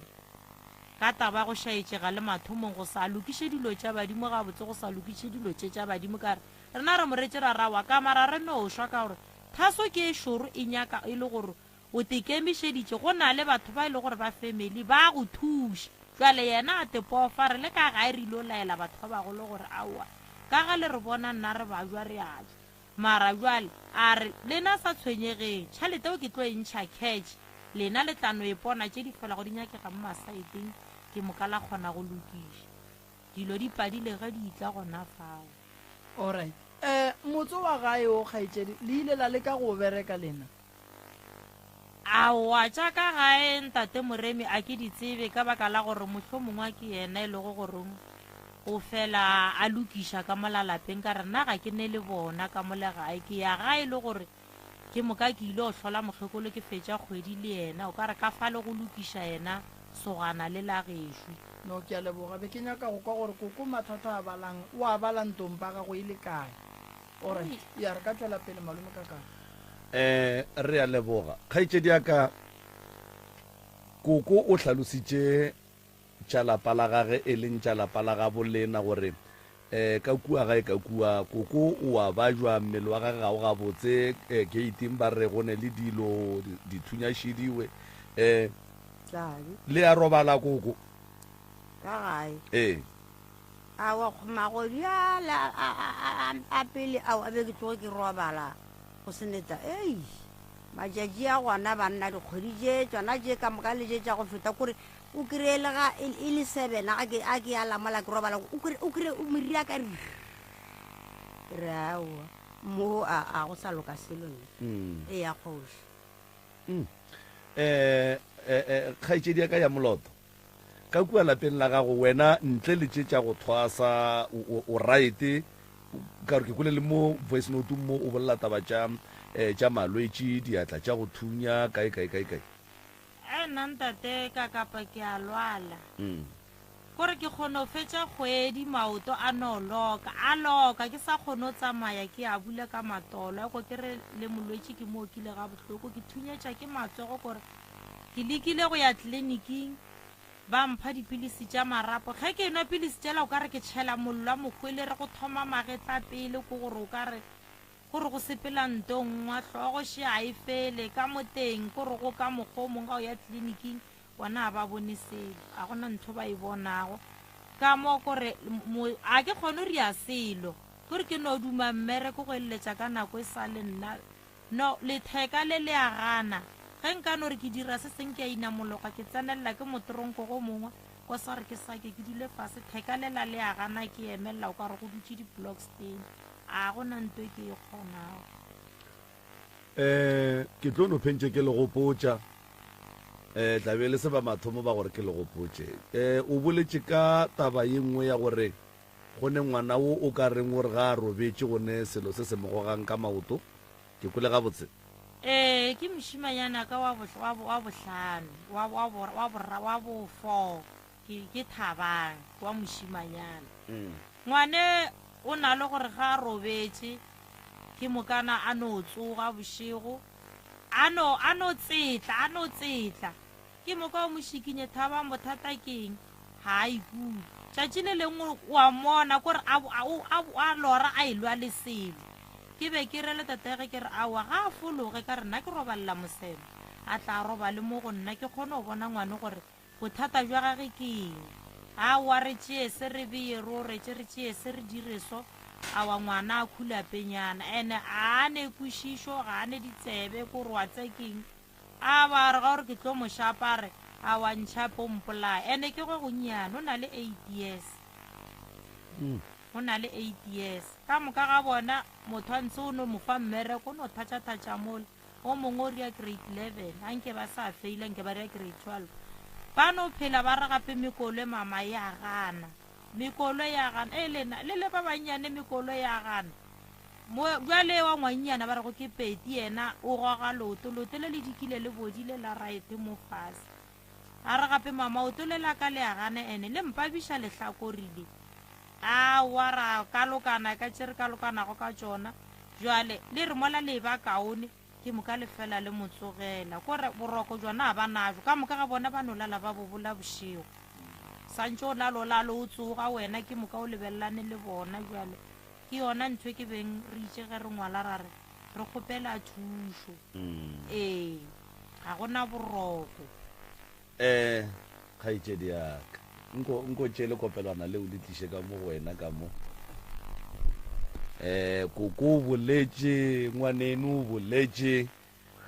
ka taba ya go šaetšega le mathomong go sa lokiše dilo tša badimo gabotse, go sa lokiše dilo tše tša badimo ka re rena re moretše ra rawa ka mara re no šwa ka gore thaso ke e šoro e nyaka e le gore o tekemišeditše go na le batho ba e le gore ba family ba go thuša jwale yena a te pofa re le ka gae re ilo laela batho ba bagolo gore aowa ka ge le re bona nna re bajwa re a tšwa Mara bjale, a re, Lena sa tshwenyegeng, tšhelete eo ke tlo e ntšha cash, lena le tla no e pona tše di felago di nyakega mo masaeteng, ke moka la kgona go lokiša. Dilo di padile ge di etla gona fao. Alright. Eh, motse wa gae wo, kgaetšedi, le ile la leka go o bereka lena? Aowa, tša ka gae Ntate Moremi a ke di tsebe ka baka la gore mohlomongwe ke yena e lego goreng o fela a lokiša ka mola lapeng ka re nna ga ke ne le bona ka mole gae ke ya gae le gore ke moka ke ile go hlola mokgekolo ke fetša kgwedi le yena o ka re ka fale go lokiša yena sogana le la gešo. No, ke a leboga. Be ke nyaka go kwa gore koko mathata a balang o a bala ntompa gago e le kae. Alright, ya re ka tšwela pele malome Kakana. Eh, re a leboga. Kgaetšedi ya ka, Koko o hlalositše tša lapa la gage e leng tša lapa la gabo lena gore eh, ka kua gae ka kua Koko o a bajwa, mmele wa gage ga o gabotse, eh, geiting ba re go ne le dilo, dithunya šidiwe. Eh, Tladi. le a robala Koko? Ka gae. Ee. Aowa, magodi ale a, a, a, a, a pele ao a be ke tloge ke robala go se neta. Ei, matšatši a gona banna, dikgwedi tše tšona tše ka moka le tše tša go feta, kore o kry-e le ga e, e le sebena ga ke, a ke ya lamola ke robala, o kry-e, o kry-e meriri ya ka re, ke re aowa, mo a, a go sa loka selo nna. Mm. Eya kgoši. Mm. Eh, eh, eh, kgaetšedi ya ka ya moloto, Ka kua lapeng la gago, wena ntle le tše tša go thwasa, o, o, o right, ka gore ke kwele le mo voice note mo o bolela taba tša, eh, tša malwetši, diatla tša go thunya, kae, kae, kae, kae. Ee, nna ntate ka kapa ke a lwala. Kore ke kgone go fetša kgwedi maoto a no loka, a loka, ke sa kgone go tsamaya, ke a bula ka matolo, eko ke re le molwetši ke mo okile gabohloko, ke thunyetša ke matsogo kore Ke lekile go ya tleliniking, ba mpha dipilisi tša marapo. Ge ke enwa pilisi tšela o ka re ke tšhela mollo wa mohwelere go thoma magetla pele, ko gore o ka re go re go sepela nto nngwa, hlogo še ga e fele, ka mo teng ko re go ka mokgwa o mongwe ga o ya tleliniking bona ga ba bone selo, ga gona ntho ba e bonago. Ka mo ko re ga ke kgone go ria selo, ko re ke no duma mmereko go eleletša ka nako e sa le nna. No, letheka le le a gana. Ge nka no re ke dira se seng ke a inamologa, ke tsenelela ke motronko go mongwe, ko sa re ke sake, ke dule fase, theka lela le a gana, ke emelela o ka re go dutše di-blocks teng. A go na nto e ke e kgonago. Um ke tlo no phentše ke le gopotša, um tla be le se ba mathomo ba gore ke le gopotše. Um o boletše ka taba ye nngwe ya gore go ne ngwana wo o ka reng o re ga a robetše go ne selo se se mo gogang ka maoto. Ke kwele gabotse? Ee, ke mošimanyana ka wa bo, wa bo, wa bohlano, wa, wa bo, wa borra, wa bo four, ke, ke Thabang, wa mošimanyana. Ngwane o na le gore ga a robetše, ke mokana a no tsoga bošego, a no, a no tsetla, a no tsetla. Ke moka o mo šikinye, Thabang, bothata ke eng? Ga a ikutlwe. Tšatši le lengwe o a mmona, kore a, a, a, a lora a elwa le selo. Ke be ke rele tatagwe ke re, Aowa, ga a fologe, ka re nna ke robalela moseme. A tla a robale mo go nna, ke kgone go bona ngwane gore bothata bja gage ke eng. Aowa, re tšee se re beye re oretše, re tšee se re dire so. Aowa, ngwana a khulapenyana. Ene ga a ne kwešišo, ga a ne ditsebe, kore wa tseba ke eng. A ba re ga o re ke tlo mo šapa a re a wa ntšhape o mpolaya ene ke go gonnyane o na le eight years o na le eight years ka moka ga bona motho a ntse o no mo fa mmereko o no thatša-thatša mola o mongwe o ria grade 11 a nke ba sa feila nke ba ria grade 12 ba no phela ba re gape mekolo mama ya gana mekolo ya gana e lena le le ba bannyane mekolo ya gana Mo, bjale wa ngwannyana ba rego ke Peti yena o goga leoto, leoto le le dikile le bodile la raete mo fase. A re gape mama oto le la ka le a gana ene le mpabiša lehlakori le. Aowa ra kalokana ka tše re kalokanago ka tšona. Bjale le re mola le eba kaone ke moka le fela le mo tsogela. Kore boroko bjona ga ba najo, ka moka ga bona ba no lala ba bobola bošego. Santše o lala o lala o tsoga wena ke moka o lebelelane le bona bjale. Ke yona ntho e ke beng re itše ge re ngwala ra re, re kgopela thušo. Ee, ga go na boroko. Eh, kgaetšedi ya ka, nko, nko tšee lekopelwana leo le tliše ka mo go wena ka mo. Eh, koko o boletše, ngwaneno o boletše.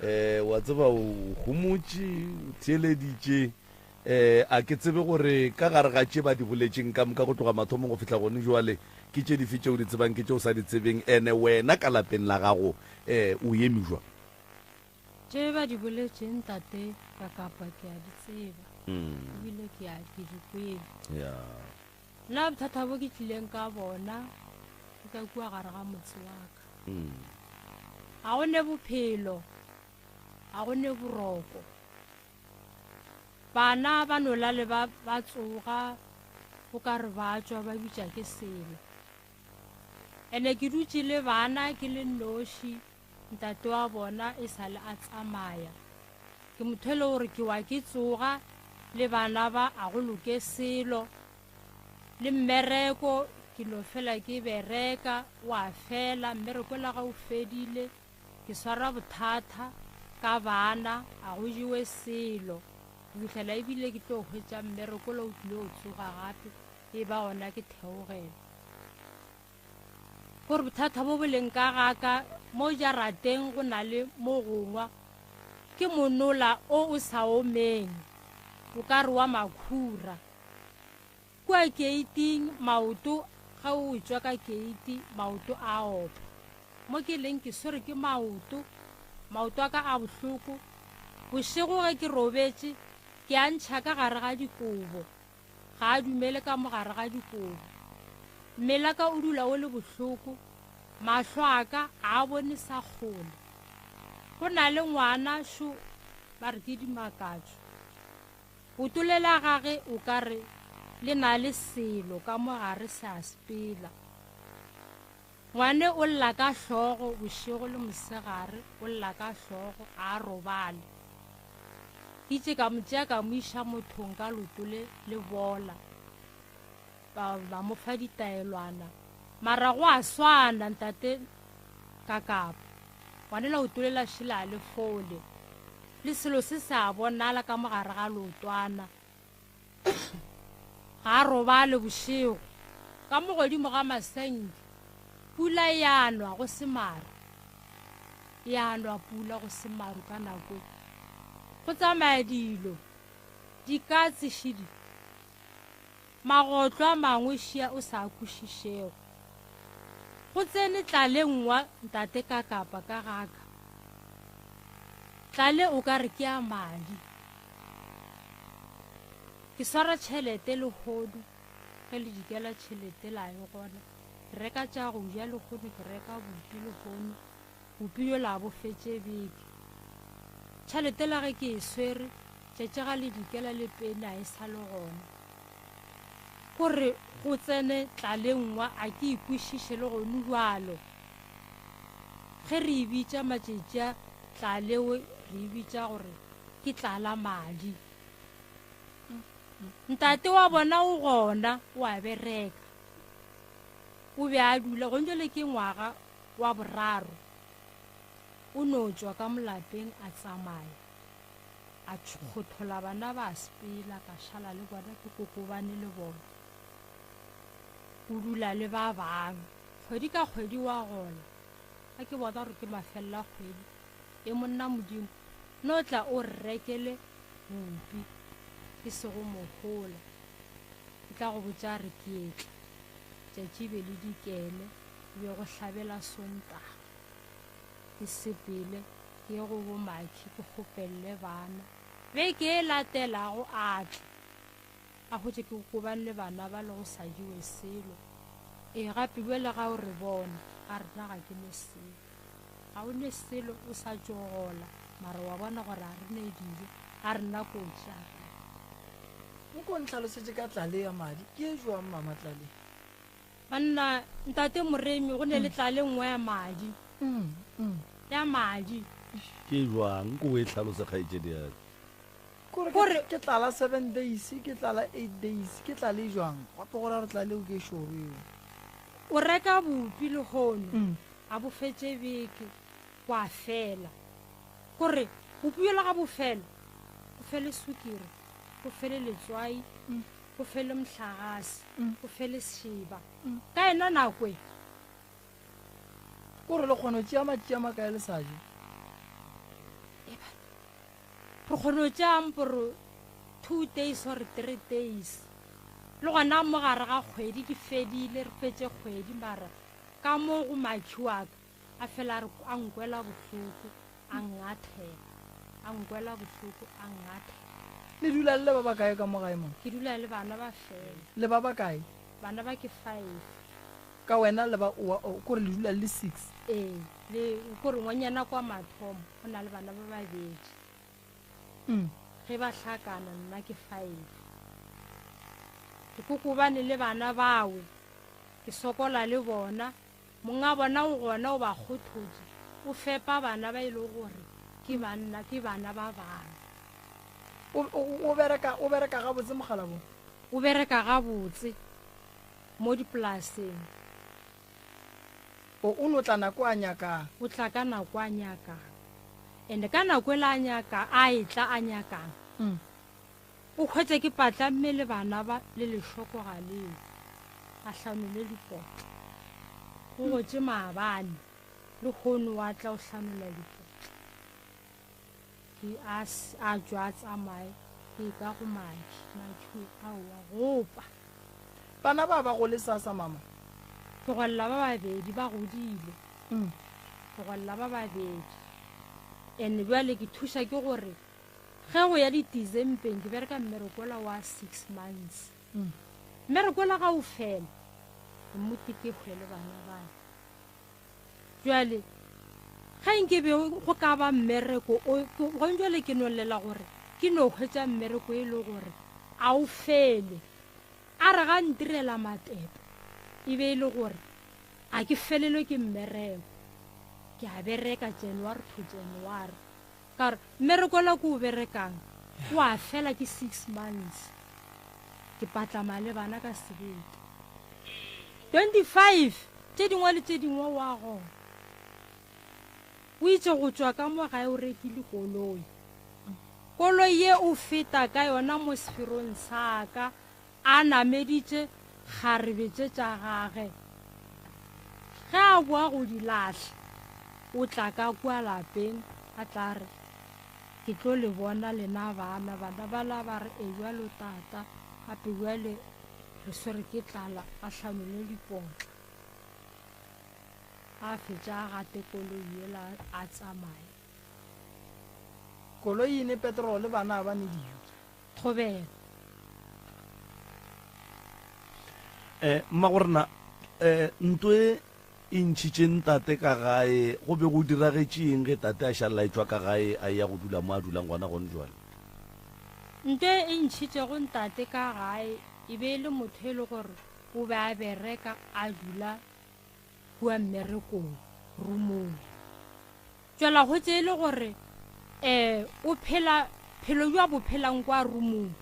Eh, wa tseba o homotše, o theeleditše. Eh, a ke tsebe gore ka gare ga tše ba di boletšeng ka moka go tloga mathomong go fihla gone jwale, ke tše dife tše o di tsebang, ke tše o sa di tsebeng, ene wena ka lapeng la gago, eh, o eme jwang? Tše ba di boletšeng tate ka kapa ke a di tseba, ebile ke a ke di kwele. Ya. Nna bothata bo ke tlileng ka bona ke ka kua gare ga motse wa ka. Ga go ne bophelo, ga go ne boroko. Bana ba no lale ba, ba tsoga o ka re ba tšwa ba bitša ke selo. Ene ke dutše le bana ke le nnoši. Ntate wa bona e sa le a tsamaya. Ke motho e le gore ke wa ke tsoga le bana ba a go loke selo. Le mmereko ke no fela ke bereka wa fela, mmereko la ga o fedile ke swara bothata ka bana a go jewe selo. Go fihlela ebile ke tlo hwetša mmereko la o tlile o tsoga gape e ba gona ke theogela. Gore bothata bo bo leng ka ga ka mo jarateng go na le mo gongwa ke monola o o sa omeng o ka re wa makhura. Kua keiting maoto ge o tšwa ka keiti maoto a opa. Mo ke leng ke swere ke maoto, maoto a ka a bohloko. Bošego ge ke robetše ke a ntšha ka gare ga dikobo. Ga a dumele ka mo gare ga dikobo. Mmele wa ka o dula o le bohloko, mahlo a ka ga a bone sa kgole. Go na le ngwana šo ba re ke Dimakatšo. Boto le la gage o ka re le na le selo ka mo gare se a sepela. Ngwane o lla ka hlogo bošego le mosegare, o lla ka hlogo, ga a robale. Ke itše ka mo tšea ka mo iša mothong ka loto le le bola, ba, ba mo fa ditaelwana. Mara go a swana, ntate Kakapa. Ngwane leoto le la šele a le fole. Le selo se se a bonala ka mo gare ga leotwana. Ga a robale bošego. Ka mo godimo ga masenke, pula e a nwa go se maru. E a nwa pula go se maru ka nako e. Go tsamaya dilo, dikatse šidi, magotlo a mangwe šia o sa a kwešišego. Go tsene tlale nngwa ntate Kakapa ka gaka. Tlale o ka re ke ya madi. Ke swara tšhelete lehono, ge le dikela tšhelete la e gona. Ke reka tša go ja lehono, ke reka bupi lehono, bupi yola a bo fetše beke. Tšhelete la ge ke e swere, tšatši ga le dikela le peni a e sa le gona. Ko re go tsene tlale nngwa a ke e kwešiše le gonu bjalo. Ge re e bitša matšatši a tlalewe re e bitša gore ke tlala madi. Ntate wa bona o gona o a bereka. O be a dula gone jwale ke ngwaga wa boraro. O no tšwa ka molapeng a tsamaya. A kgothola bana ba sepela ka šala le bona ke kokobane le bona. O dula le ba bangwe. Kgwedi ka kgwedi wa gola. Ga ke bona gore ke mafelela kgwedi e monna Modimo no tla o re rekele bupi e sego mohola. Ke tla go botša re ke etla. Tšatši be le dikele e be go hlabela Sontaga. Ke sepele ke ye go bo Makhi ke kgopelele bana. Beke e latelago a tla a hwetše ke kokobane le bana ba le go sa jewe selo. Ee gape bjale ga o re bona a rena ga ke ne selo. Ga o ne selo o sa tšo gola mara wa bona gore a re ne dijo a rena kotsi a re. Nko ntlhalosetše ka tlale ya madi ke e jwang mama tlale? Banna ntate Moremi go ne le tlale nngwe ya madi ya madi. Ke jwang nko o e hlalose kgaetšedi ya ka. Kore ke, ke tlala seven days, ke tlala eight days, ke tlale e jwang? Gape go ra gore tlale eo ke e šoro eo. O reka bupi lehono, a bo fetše beke, gwa fela. Kore bupi bjola ga bo fela, go fele sukiri, go fele letswai, go fele mohlagase, go fele sešeba. Ka yona nako e. Kore le kgona go tšea matšatši a makae le sa je? Re kgona go tšea mporo two days or three days. Le gona mo gare ga kgwedi di fedile, re fetše kgwedi mara ka mo go makhi wa ka a fela a re a nkwela bohloko a nngathela, a nkwela bohloko a nngathela. Le dula le le ba bakae ka mo gae mo? Ke dula le bana ba fela. Le ba bakae? Bana ba ke five. Ka wena le ba oa, kore le dula le le six? Ee, le kore ngwanyana kwa mathomo o na le bana ba babedi. Ge ba hlakana nna ke five. Ke kokobane le bana bawe, ke sokola le bona. Monga bona o gona o ba kgothotše. O fepa bana ba e lego gore ke banna, ke bana ba bangwe. O, o, o bereka, o bereka gabotse mokgalabong? O bereka gabotse mo dipolaseng. O, o no tla nako a nyakang. O tla ka nako a nyakang. And ka nako ela a nyaka, a etla a nyakang. O hwetša ke patlamme le bana ba le lešoko ga leo. A hlanole dipotla. O gotše maabane, lehono wa tla o hlanola dipotla. Ke a, a tšwa a tsamaye, ke ka go Makhi. Makhi, aowa, gopa. Bana ba ba gole sasa, mama? Ke golla ba babedi, ba godile. Ke golla ba babedi. And bjale ke thuša ke gore Ge go ya di-Decembeng ke bereka mmerekola wa six months. Mmerekola ga o fela, mmuti ke hwe le bana ba ka. Jwale ge nke be go ka ba mmereko o, gone jwale ke no llela gore ke no hwetša mmereko e le gore a o fele. A re ga ntirela matepe e be e le gore a ke felelwe ke mmereko. Ke a bereka January to January. Ka gore mmereko ola ke o berekang o a fela ke six months. Ke patlama le bana ka sebete. 25 tše dingwe le tše dingwe o a gona. O itše go tšwa ka mo gae o rekile koloi. Koloi ye o feta ka yona mo seferong sa ka a nameditše kgarebe tše tša gage. Ge a boa go di lahla, o tla ka kua lapeng a tla re, Ke tlo le bona lena bana. Bana bala ba re, E bjalo tata, gape bjale re swere ke tlala. A hlanole dipotla. A fetša a gate koloi yela a tsamaye. Koloi e ne petrole, bana ba ne dijo. Thobela. Eh, mmagorena, eh, nto e e ntšhitše ntate ka gae, go be go diragetše eng ge tate a šalela e tšwa ka gae a eya go dula mo a dulang gona gone jwale? Nto e ntšhitšego ntate ka gae e be e le motho e le gore o be a bereka a dula kua mmerekong, rumong. Tšwela go tše e le gore um o phela phelo bjo a bo phelang kwa rumong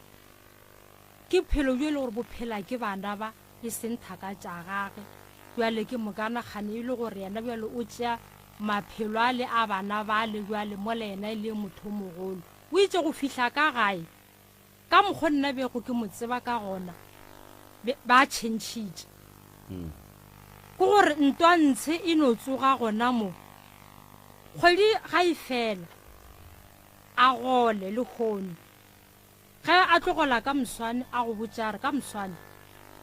ke phelo bjo e le gore bo phela ke bana ba e seng thaka tša gage. Bjale ke mokana kgane e le gore yena bjale o tšea maphelo a le a bana ba le bjale mola yena e le motho o mogolo. O itše go fihla ka gae Ka mokgo nna bego ke mo tseba ka gona, be, ba tšhentšhitše. Ke gore ntwa ntshe e no tsoga gona mo. Kgwedi ga e fela, a gole lehono. Ge a tlo gola ka moswane, a go botša a re, ka moswane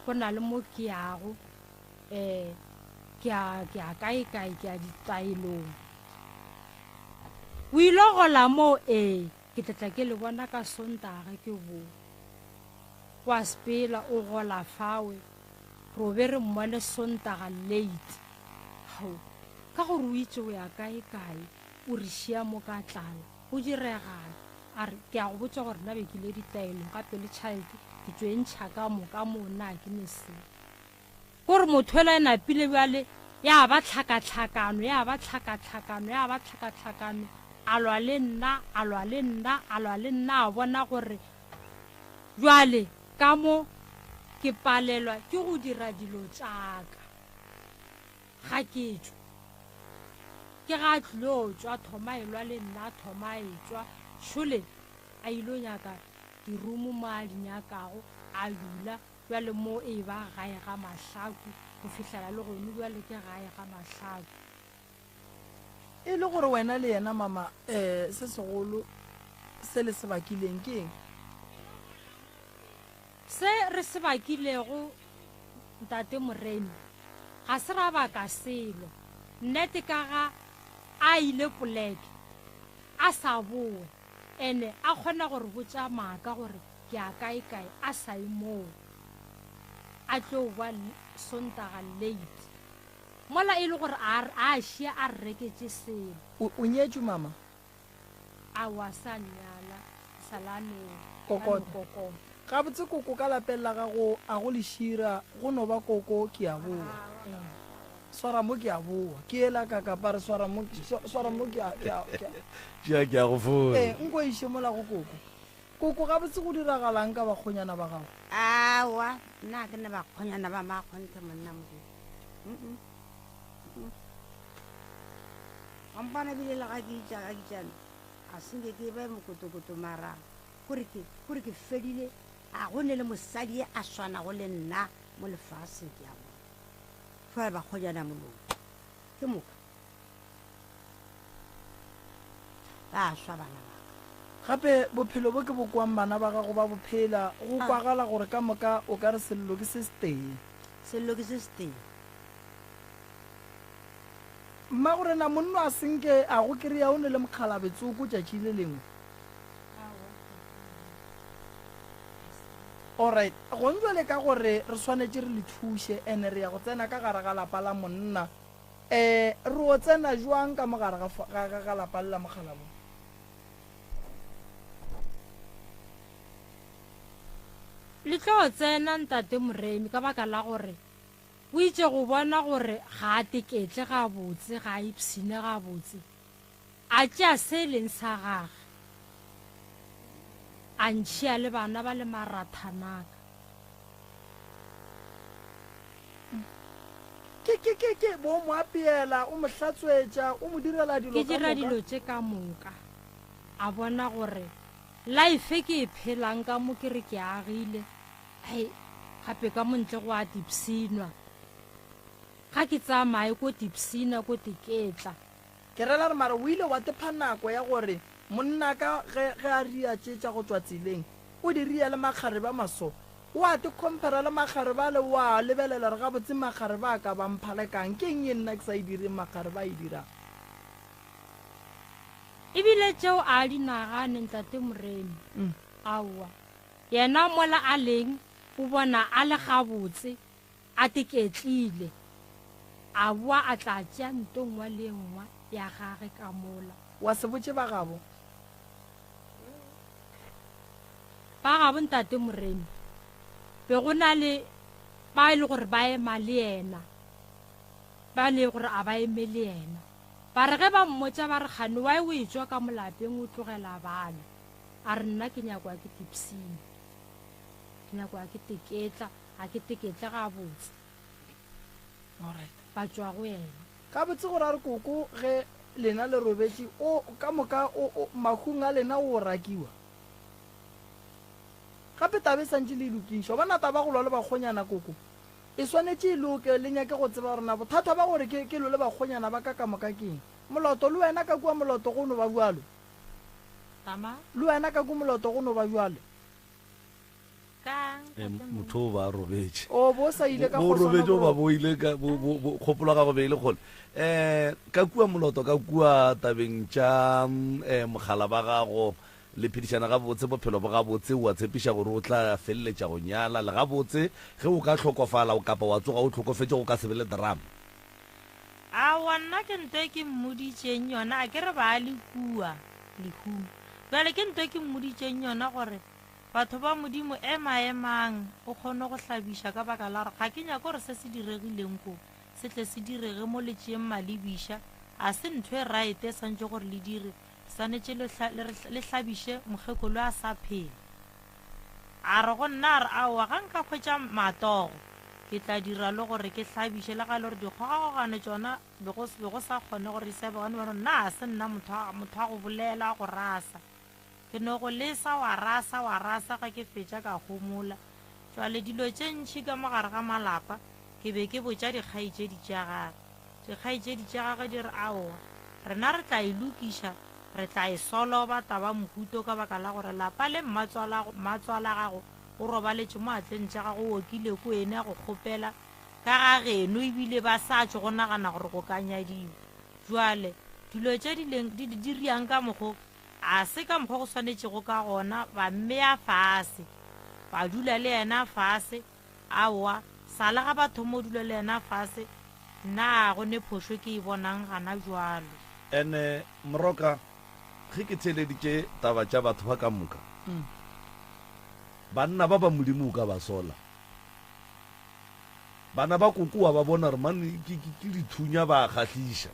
go na le mo ke yago, um ke ya, ke ya kae-kae, ke ya ditaelong. O ilo gola moo, ee. Ke tla tla ke le bona ka Sontaga ke boa. Wa sepela o gola fawe, ro be re mmone Sontaga late. Hao, ka gore o itše o ya kae kae, o re šia mo ka tlala. Go diregang? A re, ke a go botša gore nna be ke ile ditaelong gape le child ke tšo e ntšha ka mo, ka mo nna ga ke ne selo. Ko re motho yola e napile bjale ya ba tlhakatlhakano, ya ba tlhakatlhakano, ya ba tlhakatlhakano, a lwa le nna, a lwa le nna, a lwa le nna, a bona gore bjale ka mo ke palelwa ke go dira dilo tša ka. Ga ke tšwe. Ke ga a tlilo tšwa, thoma e lwa le nna, thoma e tšwa, šole a ilo nyaka dirumo mo a di nyakago, a dula. Bjale mo e eba gae ga mahlaku, go fihlela le gonu bjale ke gae ga mahlaku. E le gore wena le yena mama um se segolo se le se bakileng ke eng? Se re se bakilego Ntate Moremi, ga se ra baka selo. Nnete ka ga a ile poleke a sa bowe, ene a kgona go re botša maaka gore Ke a kae-kae a sa ye moo a tlo ba Sontaga late mola e le gore a a šia a re reketše selo. O, o nyetšwe mama? Aowa sa nyala, ke sa la no, la no kokota. Gabotse koko ka lapeng la gago a go lešira, go no ba koko ke a boa. Swara mo ke a boa. Ke yela ka kapa re swara mo, swara mo ke a, ke a, ke a. Tšea ke a go fora. Ee, nko iše mola go koko. Koko, gabotse go diragalang ka bakgonyana ba gago? Aowa, nna ga ke na bakgonyana ba makgonthe monna Modimo. Mm-mm. Mm. Wa mpona bile le ga ke itša ga ke tšana, ga se nke ke be mokotokoto mara kore ke, kore ke fedile, ga go ne le mosadi ye a swanago le nna mo lefaseng ke a bona. Jwale ba kgojana molomo. Ke moka. Ba swa bana ba ka. Gape bophelo bo ke bo kwang bana ba gago ba bo phela, go kwagala gore ka moka o ka re sello ke se setee. Sello ke se setee. Mmagorena monno a se nke a go kry-a o ne le mokgalabe tsoko tšatši le lengwe. Alright, gong jwale ka gore re swanetše re le thuše and re ya go tsena ka gare ga lapa la monna, eh, re o tsena jwang ka mo gare ga, ga, ga, ga lapa le la mokgalabo? Le tlo tsena Ntate Moremi ka baka la gore o itše go bona gore ga a teketle gabotse, ga a ipshine gabotse. A tšea se e leng sa gage, a ntšhia le bana ba le marathanaka. Ke, ke, ke, ke, bo o mo apeela, o mo hlatswetša, o mo direla dilo Ke ka dira moka. dilo tše ka moka. A bona gore life ke e phelang ka mo ke re ke agile, hei, gape ka mo ntle go a tipshinwa. Ga ke tsamaye ko tipshina ko teketla. Ke rela gore mara o ile wa tepha nako ya gore monnaka ge, ge a ria tše tša go tšwa tseleng, o di ria le makgarebe a maso. O a te compara le makgarebe ale, wa lebelela gore gabotse makgarebe a ka ba mpha le kang, ke eng ye nna ke sa e direng makgarebe a e dirang? Ebile tšeo a di nagane Ntate Moremi. Aowa. Yena mola a leng o bona a le gabotse. A teketlile, a boa a tla tšea nto nngwe le e nngwe ya gage ka mola. Wa se botše ba gabo? Ba gabo Ntate Moremi, be go na le ba e le gore ba ema le yena, ba le gore a ba eme le yena. Ba re ge ba mmotša ba re, Kgane why o etšwa ka mo lapeng o tlogela bana? A re, Nna ke nyakwa ke tipsina, ke nyakwa ke teketla. Ga ke teketle gabotse. Alright. Ba tšwa go yena. Gabotse go ra re koko ge lena le robetše o ka moka o, o, mahung a lena o rakiwa. Gape taba e santše le e lokiša. O bona taba go lwa le bakgonyana koko e swanetše e loke le nyake go tseba gore na bothata ba gore ke, ke lwe le bakgonyana ba ka ka moka ke eng. Moloto le wena ka kua Moloto go no ba bjalo. Tama. Le wena ka kua Moloto go no ba bjalo. Eh, motho o ba robetše O bo sa ile ka bo kgosana robetše goba boroko. bo ile ka bo- bo- bo- kgopolo ya gago be e le kgole um ka kua moloto ka kua tabeng tša um mogala ba gago le phedišana gabotse bophelo bo gabotse o a tshepiša gore o tla feleletša go nyala le gabotse ge o ka hlokofala o kapa wa tsoga o hlokofetše go ka se be le drama Aowa nna ke nto e ke mmoditšeng yona a ke re ba le kua lehung bjale ke nto e ke mmoditšeng yona gore Batho ba Modimo, ema-emang, o kgone go hlabiša, ka baka la gore ga ke nyake gore se se diregileng ko se tle se direge mo le tšeeng malebiša. A se ntho e raete e swantše gore le dire, swanetše le, le, le hlabiše mokgekolo a sa phela. A re go nna, a re, Aowa, ga nka hwetša matogo, ke tla dira le gore ke hlabiše, le ga e le gore dikgogakgogano tšona be go, be go sa kgone gore di sa be gona, bjalo nna ga se nna motho wa, motho wa go bolela, wa go rasa. Ke no go lesa wa rasa, wa rasa, ge ke fetša ka homola. Jwale dilo tše ntši ka mo gare ga malapa, ke be ke botša dikgaetšedi tša gage. Dikgaetšedi tša gagwe di re, Aowa, rena re tla e lokiša, re tla e soloba taba mohuto ka baka la gore lapa le mmatswalago, mmatswalagago o robaletše mo atleng tša gago, o okile ko ene a go kgopela ka ga geno ebile ba sa tšwe go nagana gore go ka nyadiwa. Jwale dilo tše di leng, di, di riang ka mokgo, A se ka mokgwa go swanetšego ka gona, ba mmea fase, ba dula le yena fase. Aowa, sa le ga ba thoma go dula le yena fase, nna ga go ne phošo ke e bonang gana bjalo. Ene Moroka, ge ke theeleditše taba tša batho ba ka moka, banna ba ba Modimo o ka ba sola. Bana ba koko wa ba bona gore mane ke, ke, ke dithunya ba a kgahliša.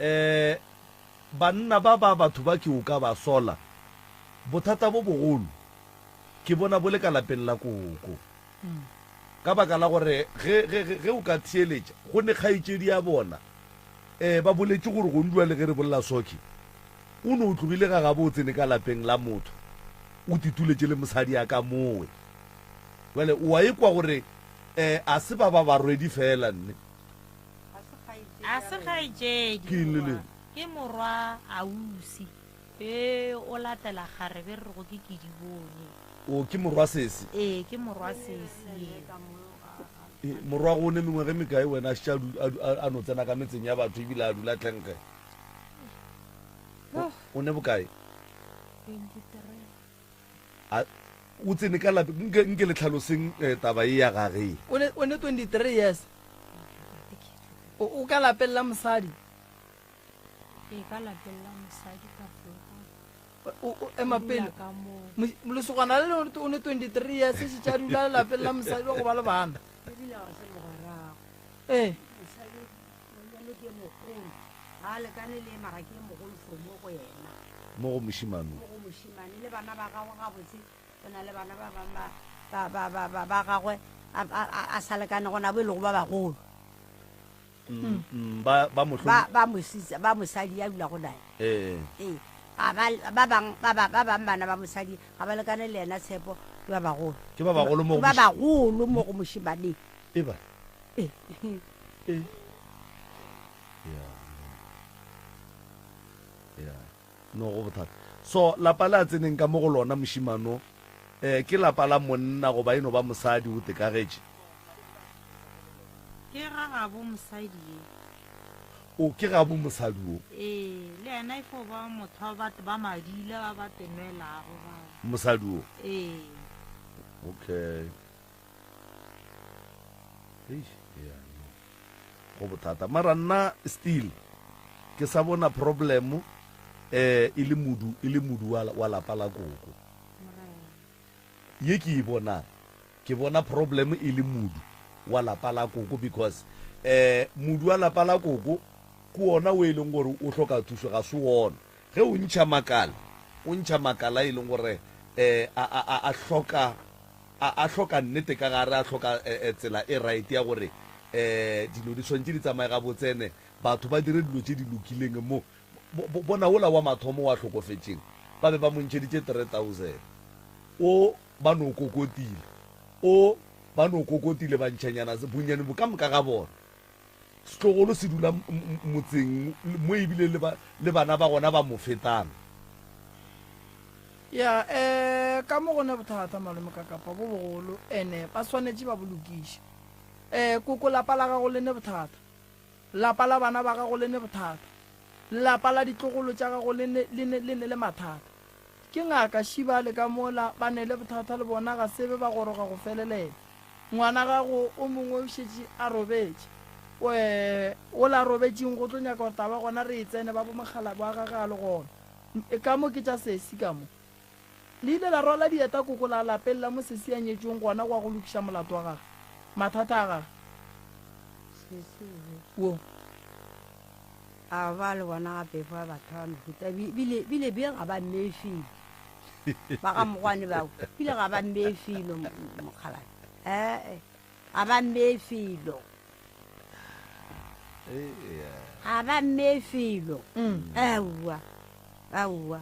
Um banna ba ba batho ba ke o ka ba sola, bothata bo bogolo ke bona bo le ka lapeng la koko. Ka baka la gore ge, ge, ge, ge o ka theeletša, go ne kgaetšedi ya bona, um ba boletše gore gong bjale ge re bolela Socky, o no tlogile ga gabo o tsene ka lapeng la motho, o tituletše le mosadi a ka mowe. Bjale o a ekwa gore um a se ba ba barwedi feela nne. A se kgaetšedi. Ke eng le leng? Ke morwa ausi. Ee, o latela kgarebe re rego ke Kedibone. O, ke morwa sesi? Ee, ke morwa sesi yeo. Ee, morwago o ne mengwaga e mekae wena a šetše a du, a du, a, a no tsena ka metseng ya batho ebile a dula tlenkge? O, o ne bokae? 23. A, o tsene ka lape, nke, nke le tlhaloseng eh, taba ye ya gage ye. O ne, o ne 23 years. O, o ka lapeng la mosadi. Ee, ka lapeng la mosadi ka feta. O, o, ema O dula pele. ka moo. Mo- Lesogana le lengwe o ne 23 years šetše a dula lelapeng la mosadi wa go ba le bana. Ebile ga se mogwerago. Ee. Mosadi monyane ke mogolo. Ga a lekane le mara ke mogolo for mo go yena. Mo go mošemane. Mo go mošemane le bana ba gagwe gabotse. O na le bana ba bangwe ba ba ba ba ba ba gagwe a a a- a sa lekanego nabo e lego ba bagolo. Mm, mm, ba ba mohlom Ba ba mositsa ba mosadi ya dulago naye. Ee. Ee. Ga ba ba bang ba ba ba bang bana ba mosadi ga ba lekane le yena Tshepo ke ba bagolo. Ke ba bagolo mo Ke go ba moši- bagolo mo go mošemaneng. E ba. Ee. E. Ya. Ya. No go bothata. So lapa le a tseneng ka mo go lona mošemano eh ke lapa la monna goba e no ba mosadi o tekagetše? Ke ga gabo mosadi ye. O ke gabo mosadi wo? Ee, le yena e fo ba motho wa batho ba madila ba ba tenwelago bao. Mosadi wo? Ee. Okay. Eish, yeah, no. Go bothata. Mara nna still ke sa bona problem eh e le modu e le modu wa, wa lapa la koko. Ye ke e bonang Ke bona problem e le modu wa lapa la koko because eh modu wa lapa la koko ke wona o e leng gore o hloka thušo ga se wona ge o ntšha makala o ntšha makala e leng gore eh a a a a hloka a a hloka nnete ka gare a hloka eh, eh, tsela e right ya gore eh dilo di swantše di tsamaye gabotse ene batho ba dire dilo tše di lokileng mo bo, bo, bona wola wa mathomo wa hlokofetšeng ba be ba mo ntšheditše 3000 o Ba no kokotile. O, ba no kokotile ba ntšhanyana bonnyane bo ka moka ga bona. Setlogolo se dula motseng mo ebile le, ba, le bana ba gona ba mo fetang. Ya, eh, ka mo go ne bothata malome ka kapa bo bogolo, ene ba swanetše ba bo lokiše. Eh, koko lapa la gago le ne bothata. Lapa la bana ba gago le ne bothata. Lapa la ditlogolo tša gago le ne, le ne, le ne le mathata. Ke ngaka Shiba le ka mola ba nele bothata le bona ga se be ba goroga go felelela. Ngwana gago o mongwe o šetše a robetše. Oe, wola robetšeng go tlo nyaka gore taba gona re e tsene ba bo mokgalabje wa gage a le gona. Ka mo ke tša sesi ka mo. Le ile la rwala dieta koko la lapeng la mo sesi a nyetšweng gona gwa go lokiša molato wa gage, mathata a gage. Sesi o Wo. A ba le bona gape fa batho ba mehuta bile bile be ga ba mmee felo ba ga mogwane bao bile ga ba mmee felo mokgalabje ee ga ba mmee felo ga ba mmee felo aowa aowa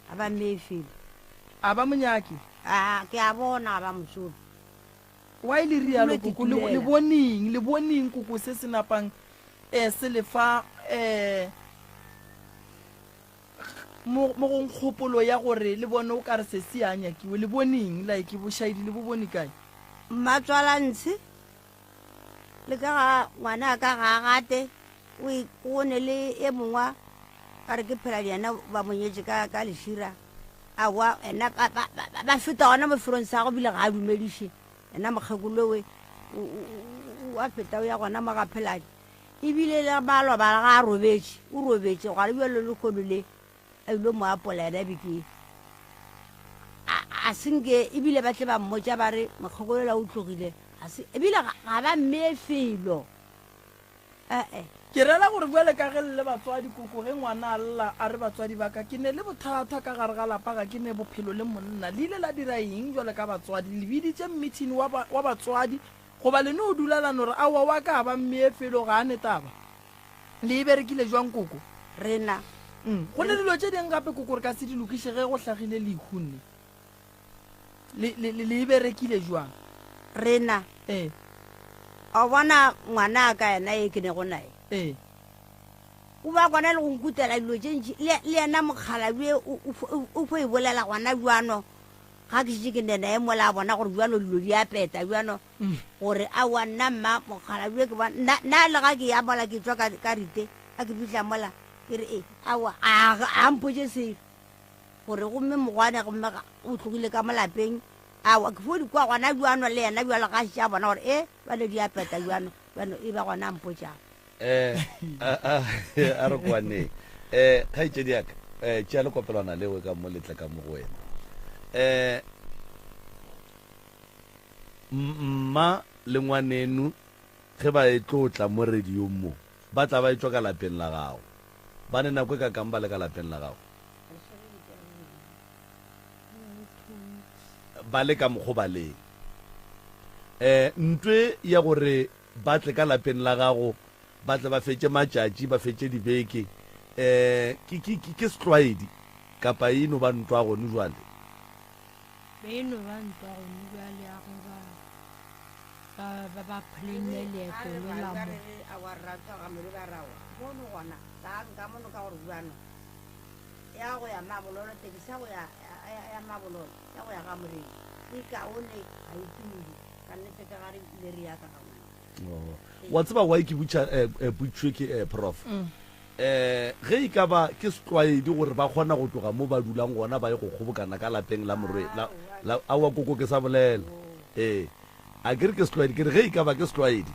ga ba mmee felo A ba monyake. A ke a bona ga ba motsome. Why le rialo koko? Le, le boneng, le boneng koko se se napang eh, se le fa eh, mo mo go nkgopolo ya gore le bone o kare se se a nyakiwe. Le boneng like bošaedi le bo bone kae? Mmatswalantshe le ka ga ngwana ka ga a gate o e- o ne le e mongwa ba re ke phela le yena ba mo nyetše ka ka lešira Aowa, ena ba, ba, ba, ba feta gona mo ferong sa go bile ga a dumediše. Ena mokgekolowe o, o, o, a feta o ya gona mo ga Pheladi. Ebile le maloba ga a robetše, o robetše gwa le bjalo lehono le a ile mo apola yena beke. A, a senke ebile ba tle ba mmotša ba re mokgekolola o tlogile. Ga se, ebile ga, ga ba mmee felo. E-e. Ke rela gore bjale ka ge le le batswadi, koko, ge ngwana a lla a re batswadi ba ka, ke ne le bothata ka gare ga lapa, ga ke ne bophelo le monna. Le ile la dira eng bjale ka batswadi? Le biditše mmithini wa, wa batswadi goba le no dula la no re aowa wa ka a ba mmee felo, ga a ne taba? Le e berekile jwang koko? Rena. Mm. Go ne dilo tše ding gape koko re ka se di lokiše ge go hlagile lehu nne. Le, le, le, le e berekile jwang? Rena. Ee. A bona ngwana ka yena e ke nego naye. Ee. O ba gona le go nkutela dilo tše ntši le, le yena mokgalabje o, o, o fo e bolela gona bjano ga ke šetše ke ne naye mola a bona gore bjano dilo di a peta bjano gore aowa nna mma mokgalabje ke bona nna, nna le ga ke ya mola ke tšwa ka, ka rite a ke fihla mola ke re e aowa a, a mpotše selo. Gore gomme mogwane gomme ga, o tlogile ka mo lapeng, aowa, ke fo di kwa gona bjano le yena bjalo ga a šetše a bona gore e, bjalo di a peta bjano, bjano e ba gona a mpotšago. Eh, a, a, a re kwaneng. Eh, kgaetšedi ya ka, eh, tšea lekopelwana leo ka mo le tle ka mo go wena. Eh, mma le ngwaneno ge ba e tlo tla mo radiong mo, ba tla ba etšwa ka lapeng la gago. Ba ne nako e kakang ba le ka lapeng la gago? Ba le ka mokgo ba leng. Um ntwe ya gore ba tle ka lapeng la gago, ba tle ba fetše matšatši, ba fetše dibeke, um ke, ke, ke, ke setlwaedi kapa e no ba ntwa gone jwale? Be e no ba ntwa gone bjale ya ge ba, ba, ba, ba planne leeto le la mo. Ya go ya Mabololo, tekisi ya go ya, ya, ya Mabololo, ya go ya ga Moremi, e kaone, ga e turi. Ka nnete ka ga re ile re ya ka ga ngwana. Oh. Wa tseba why ke butša eh, eh, potšo ke eh, prof? Mm. Eh, ge e ka ba ke setlwaedi gore ba kgona go tloga mo ba dulang gona ba ye go kgobokana ka lapeng la morwe la, la aowa koko ke sa bolela. Ee. A ke re ke setlwaedi ke re ge e ka ba ke setlwaedi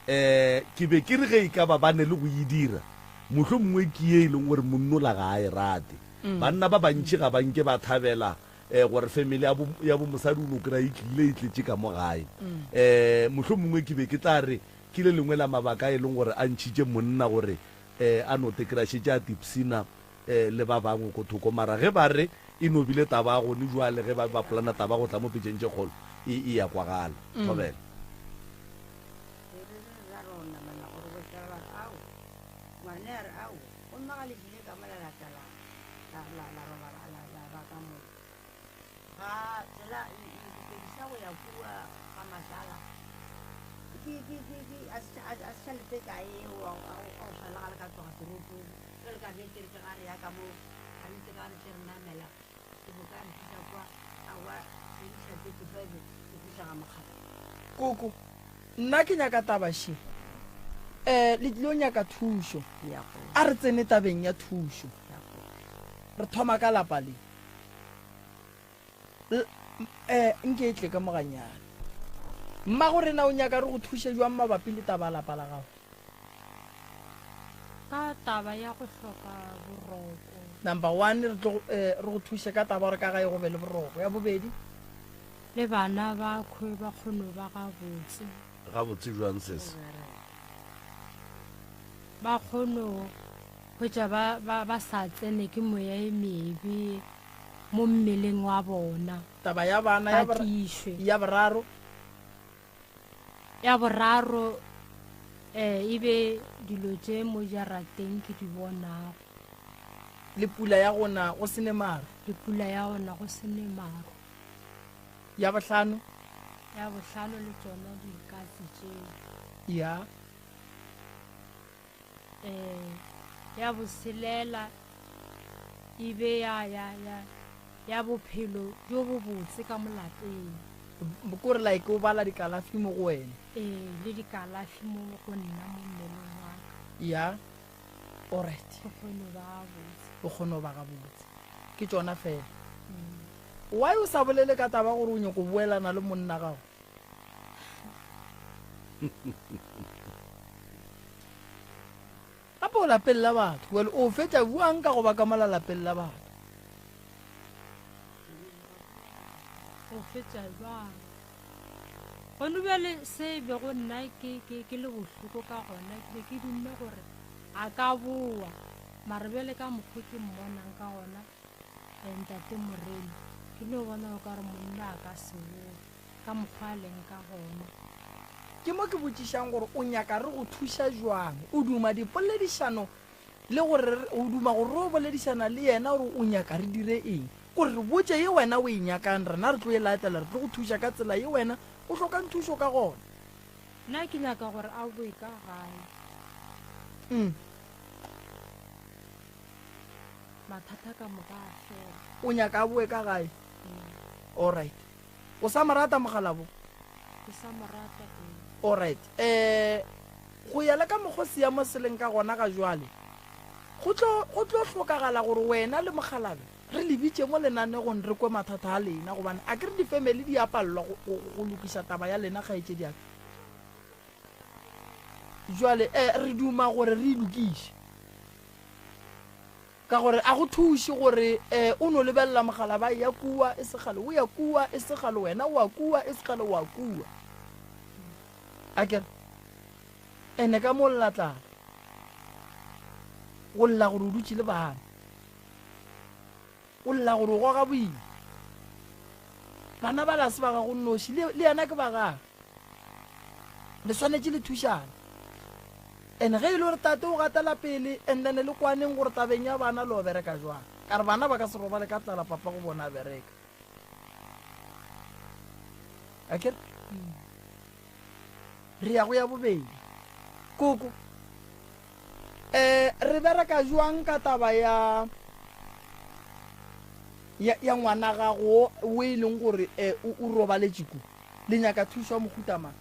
eh ke be ke re ge e ka ba ba ne le go e dira Mohlomongwe ke ye e leng gore monnola ga a e rate. Banna ba bantši ga ba nke ba thabela gore family ya bo, ya bo mosadi o no kry-a e tlile e tletše ka mo gae. Um mohlomongwe ke be ke tla re ke le lengwe la mabaka a e leng gore a ntšhitše monna gore um a no te kry-a šetše a tipsina um le ba bangwe ko thoko. Mara ge ba re e no bile taba ya gone jwale ge ba be ba polana taba ya go tla mo pitšeng tše kgolo, e, e ya kwagala. Thobela. Re re re ra re o namela gore bošela ba re ao ngwane a re ao gomme ga le tlile ka mola la tla la la la la robala la la ba ka mola ga tsela ditekisi ya go ya kua ga mashala ke ke ke ke a se a se tšhelete kae eo a o swana ga le ka tloga toropong jale ka bete re ke ga re ya ka mo ga ntse ka re tle re namela ke bo ka re fihla kwa aowa se di 35 go fihla ga mokgatlo Koko, nna ke nyaka taba še. Um le tlilo nyaka thušo. A re tsene tabeng ya thušo. Re thoma ka lapa le. L, um nke e tle ka mo ganyane. Mmago rena o nyaka re go thuše bjang mabapi le taba ya lapa la gago? Ka taba ya go hloka boroko. Number one, re tlo, eh, re go thuše ka taba gore ka gae go be le boroko. Ya bobedi? Le bana ba khwe ba kgono ba gabotse. Gabotse bjang sesi? Ba kgono hwetša ba, ba, ba sa tsene ke moya e mebe mo mmeleng wa bona. Taba ya bana ya Ba tiišwe. Ya boraro. Ya boraro, eh, e be dilo tše mo jarateng ke di bonago. Le pula ya gona go se ne maru. Le pula ya gona go se ne maru. Ya bohlano. Ya bohlano le tšona dikatse tšeo. Ya. Eh, ya boselela e be ya, ya, ya, ya bophelo bjo bobotse ka mo lapeng. Kore like o bala dikalafi mo go wena. Ee, le dikalafi mo go nna mo mmeleng wa ka. Ya. Alright. Ke kgone go ba gabotse. O kgone go ba gabotse. Ke tšona fela. Why o sa bolele ka taba gore o nyoko boelana le monna gago? Gape o lapeng la batho. Well, o fetša bjang ka go ba ka mola lapeng la batho? O fetša bjang? Gone bjale se e bego nna ke, ke, ke le bohloko ka gona, ke be ke dumme gore a ka boa. Mara bjale ka mokgo ke mmonang ka gona, eh, Ntate Moremi, ke no bona o ka re monna a ka se boe, ka mokgwa a leng ka gona. Ke mo ke botšišang gore o nyaka re go thuša jwang. O duma dipoledišano le gore o duma gore re o boledišana le yena gore o nyaka re dire eng. Kore re botše ye wena o e nyakang, rena re tlo e latela, re tlo go thuša ka tsela ye wena o hlokang thušo ka gona. Nna ke nyaka gore a boe ka gae. Mm. Mathata ka moka a fele. O nyaka a boe ka gae? Alright. O sa mo rata mogalabo? Ke sa mo rata, ee. Alright. Eh, go ya le ka mokgo seemo se leng ka gona ga jwale, go tlo, go tlo hlokagala gore wena le mokgalabe re le bitše mo lenanegong re kwe mathata a lena, gobane a ke re difemeli di a palelwa go, go, go lokiša taba ya lena, kgaetšedi ya ka. Jwale, eh, re duma gore re e lokiše. Ka gore a go thuše gore eh, o no lebelela mogala ba eya kua, e se kgale o ya kua, e se kgale wena o a kua, e se kgale o a kua. A kere? Ene ka mo lla tlala. O lla gore o dutše le bana. O lla gore o goga boima. Bana ba la se ba gago nnoši, le, le yena ke ba gagwe. Le swanetše le thušane. And ge e le gore tate o gatela pele, and then le kwaneng gore tabeng ya bana le o bereka jwang. Ka re bana ba ka se robale ka tlala papa go bona a bereka. Akere? Re ya go ya bobedi. Koko. Eh, re bereka jwang ka taba ya ya, ya ngwana gago o e leng gore eh, o, o robaletše ku? Le nyaka thušo ya mohuta mang?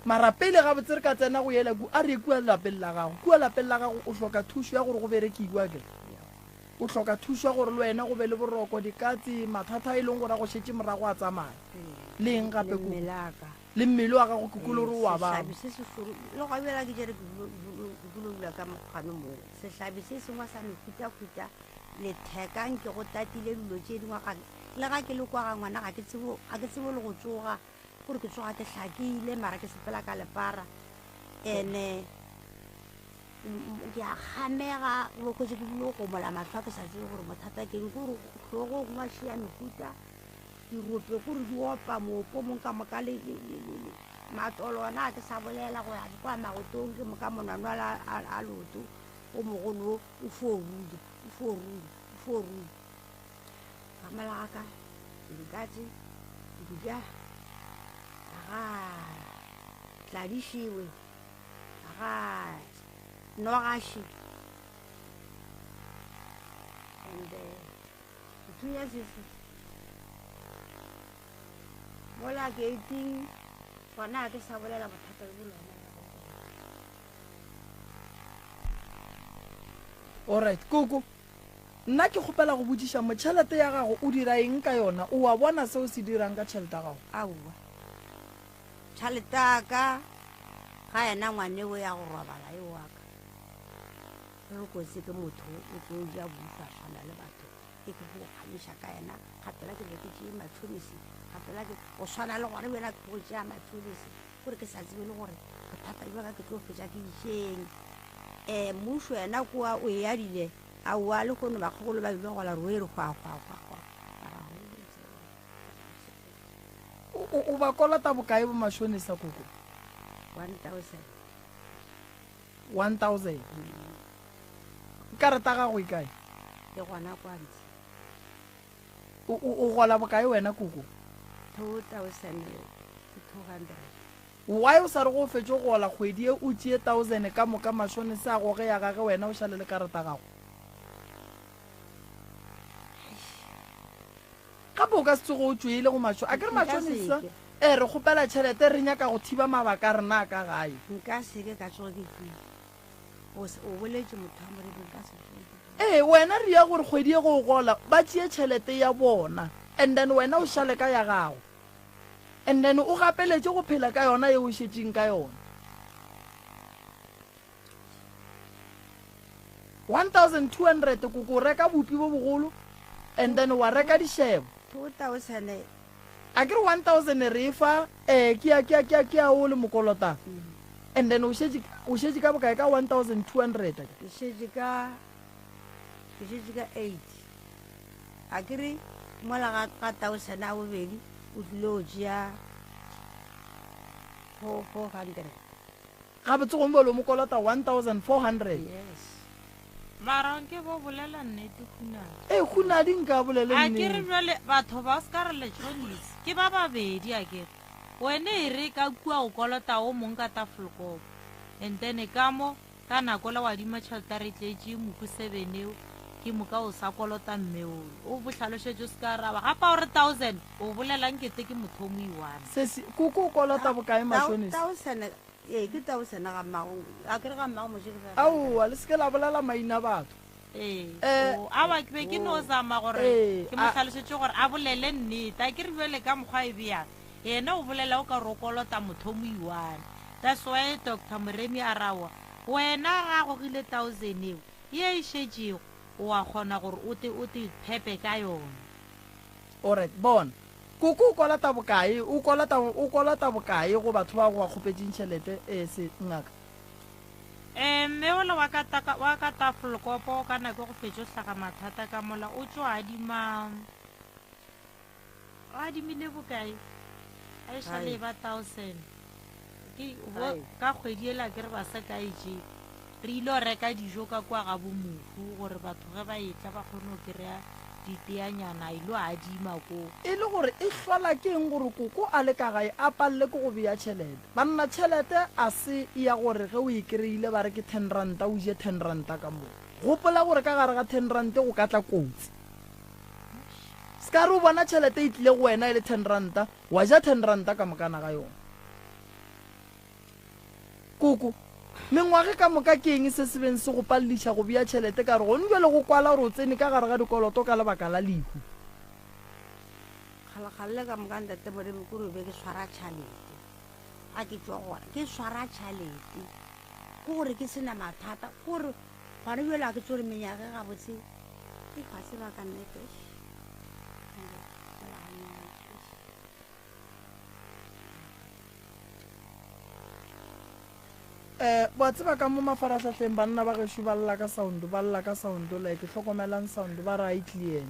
Mara pele gabotse re ka tsena go yela ku, a re ye kua lapeng la gago. Kua lapeng la gago o hloka thušo ya gore go berekiwe, akere? O hloka thušo ya gore le wena go be le boroko, dikatse, mathata a e leng gore a go šetše morago a tsamaye. Le eng gape Le koko? mmele wa ka. Le mmele wa gago ke kwele gore o a baba. Sehlabi se sešoro, le gwa bjala ke jere ke dulo dula ka mokgwane moo. Sehlabi se sengwe sa mehutahuta, letheka nke go tatile dilo tše dingwe ga, le ga ke le kwa ga ngwana ga ke tsebe, ga ke tsebe le go tsoga, gore ke tsoga ke hlakile mara ke sepela ka lepara. Ene ke a kgamega, o hwetše ke dule go gomola mahlo a ke sa tsebe gore bothata ke eng, ke gore hlogong wa šia mehuta. Dirope kore di opa moopo mong ka moka le, le, le, le, le matolo ona a ke sa bolela go ya kwa magotong ke moka monwanwa a, a, a loto o mogolo o o fo ruja o fo ruja o fo ruja ka mola ga ka dikatse dija aga tladišiwe aga nogaši and uh, Sethunya se se mola geiting gona ga ke sa bolela bothata bjo lona. Alright, koko. Nna ke kgopela go botšiša mo tšhelete ya gago o dira eng ka yona? O a bona se o se dirang ka tšhelete ya gago? Aowa. Tšhelete ya ka ga yena ngwaneo ya go robala eo wa ka. Ge re kotsi ke motho o tlo ja bušwa swana le batho ke ke go kgamiša ka yena gapela ke be ke tšee matšhonisi gapela ke go swana le gona bjela ke go tšea matšhonisi gore ke sa tsebe le gore bothata bja ka ke tlo fetša ke išeng um mmušo yena kua o e adile aowa le kgono bakgokolo ba bile gola roe re hwa hwa hwa hwa O ba kolota bokae bo mashonisa koko? 1000 1000 karata gago e kae e gona kwa ntle o o gola bokae wena koko 2200 why o sa re go fetše go gola kgwedi e o tšee 1000 ka moka mashone se a goge ya gage wena o šale le karata gago Gape o ka se tsoge o tšwele go mašo. A ke re matšonisa e re kgopela tšhelete re nyaka go thiba mabaka a rena a ka gae. Nka se ke ka tsoge ke tšwile. O, o boletše motho wa moreri nka se tsoge ke tšwile. Ee, wena re ya gore kgwedi ye go o gola ba tšee tšhelete ya bona and then wena o šale ka ya gago and then o gapeletše go phela ka yona ye o šetšeng ka yona. 1200 koko o reka bupi bo bogolo and then wa reka dišebo 2000. A ke re 1000 re e fa eh ke ya ke ya ke ya ke ya o le mokolotang. And then o šetše o šetše ka bokae ka 1200 akere? Ke šetše ka ke šetše ka 8. A ke re mola ga ga thousand a bobedi o tlile go tšea 400. Gabotse gongwe bjale o mo kolota 1400. Yes. Mara nke bo bolela nnete Hunadi. Ee Hunadi nka bolele A ke re nnete. bjale batho ba se ka re letšhonisi ke ba babedi a kere. Wene e re ka kua o kolota o mong ka Tafelkop and then ka mo ka nako la wa adima tšhelete a re tletše mohu sebeneo ke moka o sa kolota mme ole. O bo hlalošetše o se ka araba gape a o re thousand o bolela nkete ke motho o moiwana. Sesi, koko o kolota bokae mashonisa? Thousand Ee, ke taosana ga mmago. A ke re ga mmago Moshe ke 500. Aowa, le se ke la bolela maina a batho. Ee, Eh, o, aowa, ke be ke no zama gore Ee, ke mo a- hlalošetše gore a bolele nnete. A ke re bjale ka mokgwa e bjang, yena o bolela o ka re o kolota motho o moiwane. That's why Doctor Moremi a re aowa, wena ga a gogile thousand eo, ye e šetšego o a kgona gore o te, o te phepe ka yona. Alright, bona. Koko o kolota bokae? O kolota, o kolota bokae go batho ba go ba kgopetšeng tšhelete, eh, se, ngaka? Eh, mme ola wa ka ta, wa ka Tafelkopo ka nako go fetšo hlaga mathata ka mola, o tšo adima, o adimile bokae? A e šale e ba thousand. Ke, bo, ka kgwedi ela ke re ba se ka e tše. Re ile go reka dijo ka kua ga bo mohu gore batho ge ba etla ba kgone go kry-a diteanyana, a ilo adima ko. E le gore e hlola ke eng gore koko a le ka gae a palele ke go bea tšhelete? Banna tšhelete a se ya gore ge o e kry-ile ba re ke ten ranta o je ten ranta ka moka. Gopola gore ka gare ga ten ranta go ka tla kotsi. Se ka re o bona tšhelete e tlile go wena e le ten ranta wa ja ten ranta ka mokana ga yona. Koko, mengwage ka moka ke eng se se beng se go palediša go bea tšhelete ka re gone bjale go kwala gore o tsene ka gare ga dikoloto ka lebaka la lehu? Kgalekgale le ka moka ntate Moremi ke gore be ke swara tšhalete ga ke tšwa gona ke swara tšhalete ke gore ke se na mathata ke gore gona bjale ga ke tsore menyage gabotse e ga se ba ka nnete Eh, wa tseba ka mo mafarahlahleng banna ba gešo ba lla ka sound, ba lla ka sound, like hlokomelang sound, ba re a e clear,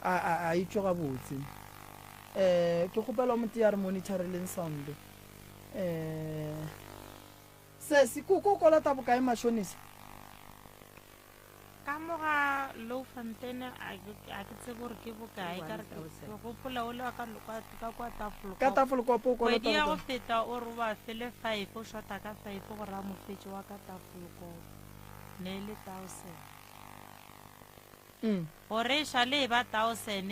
a, a, a e tšwe gabotse. Eh, ke kgopela o motee a re monitoreleng sound. Eh, sesi, koko o kolota bokae mashonisa? Ka mo ga Louwfontein a ke, a ke tsebe gore ke bokae, ka re ke, ke gopola o le wa ka, ka, ka kwa Tafelkop. Ka Tafelkop o kolota Kgwedi ya go bokae? feta o re o ba fele five, o shota ka five gore a mo fetše wa ka Tafelkop. Ne e le thousand. Mm. Gore e šale e ba thousand,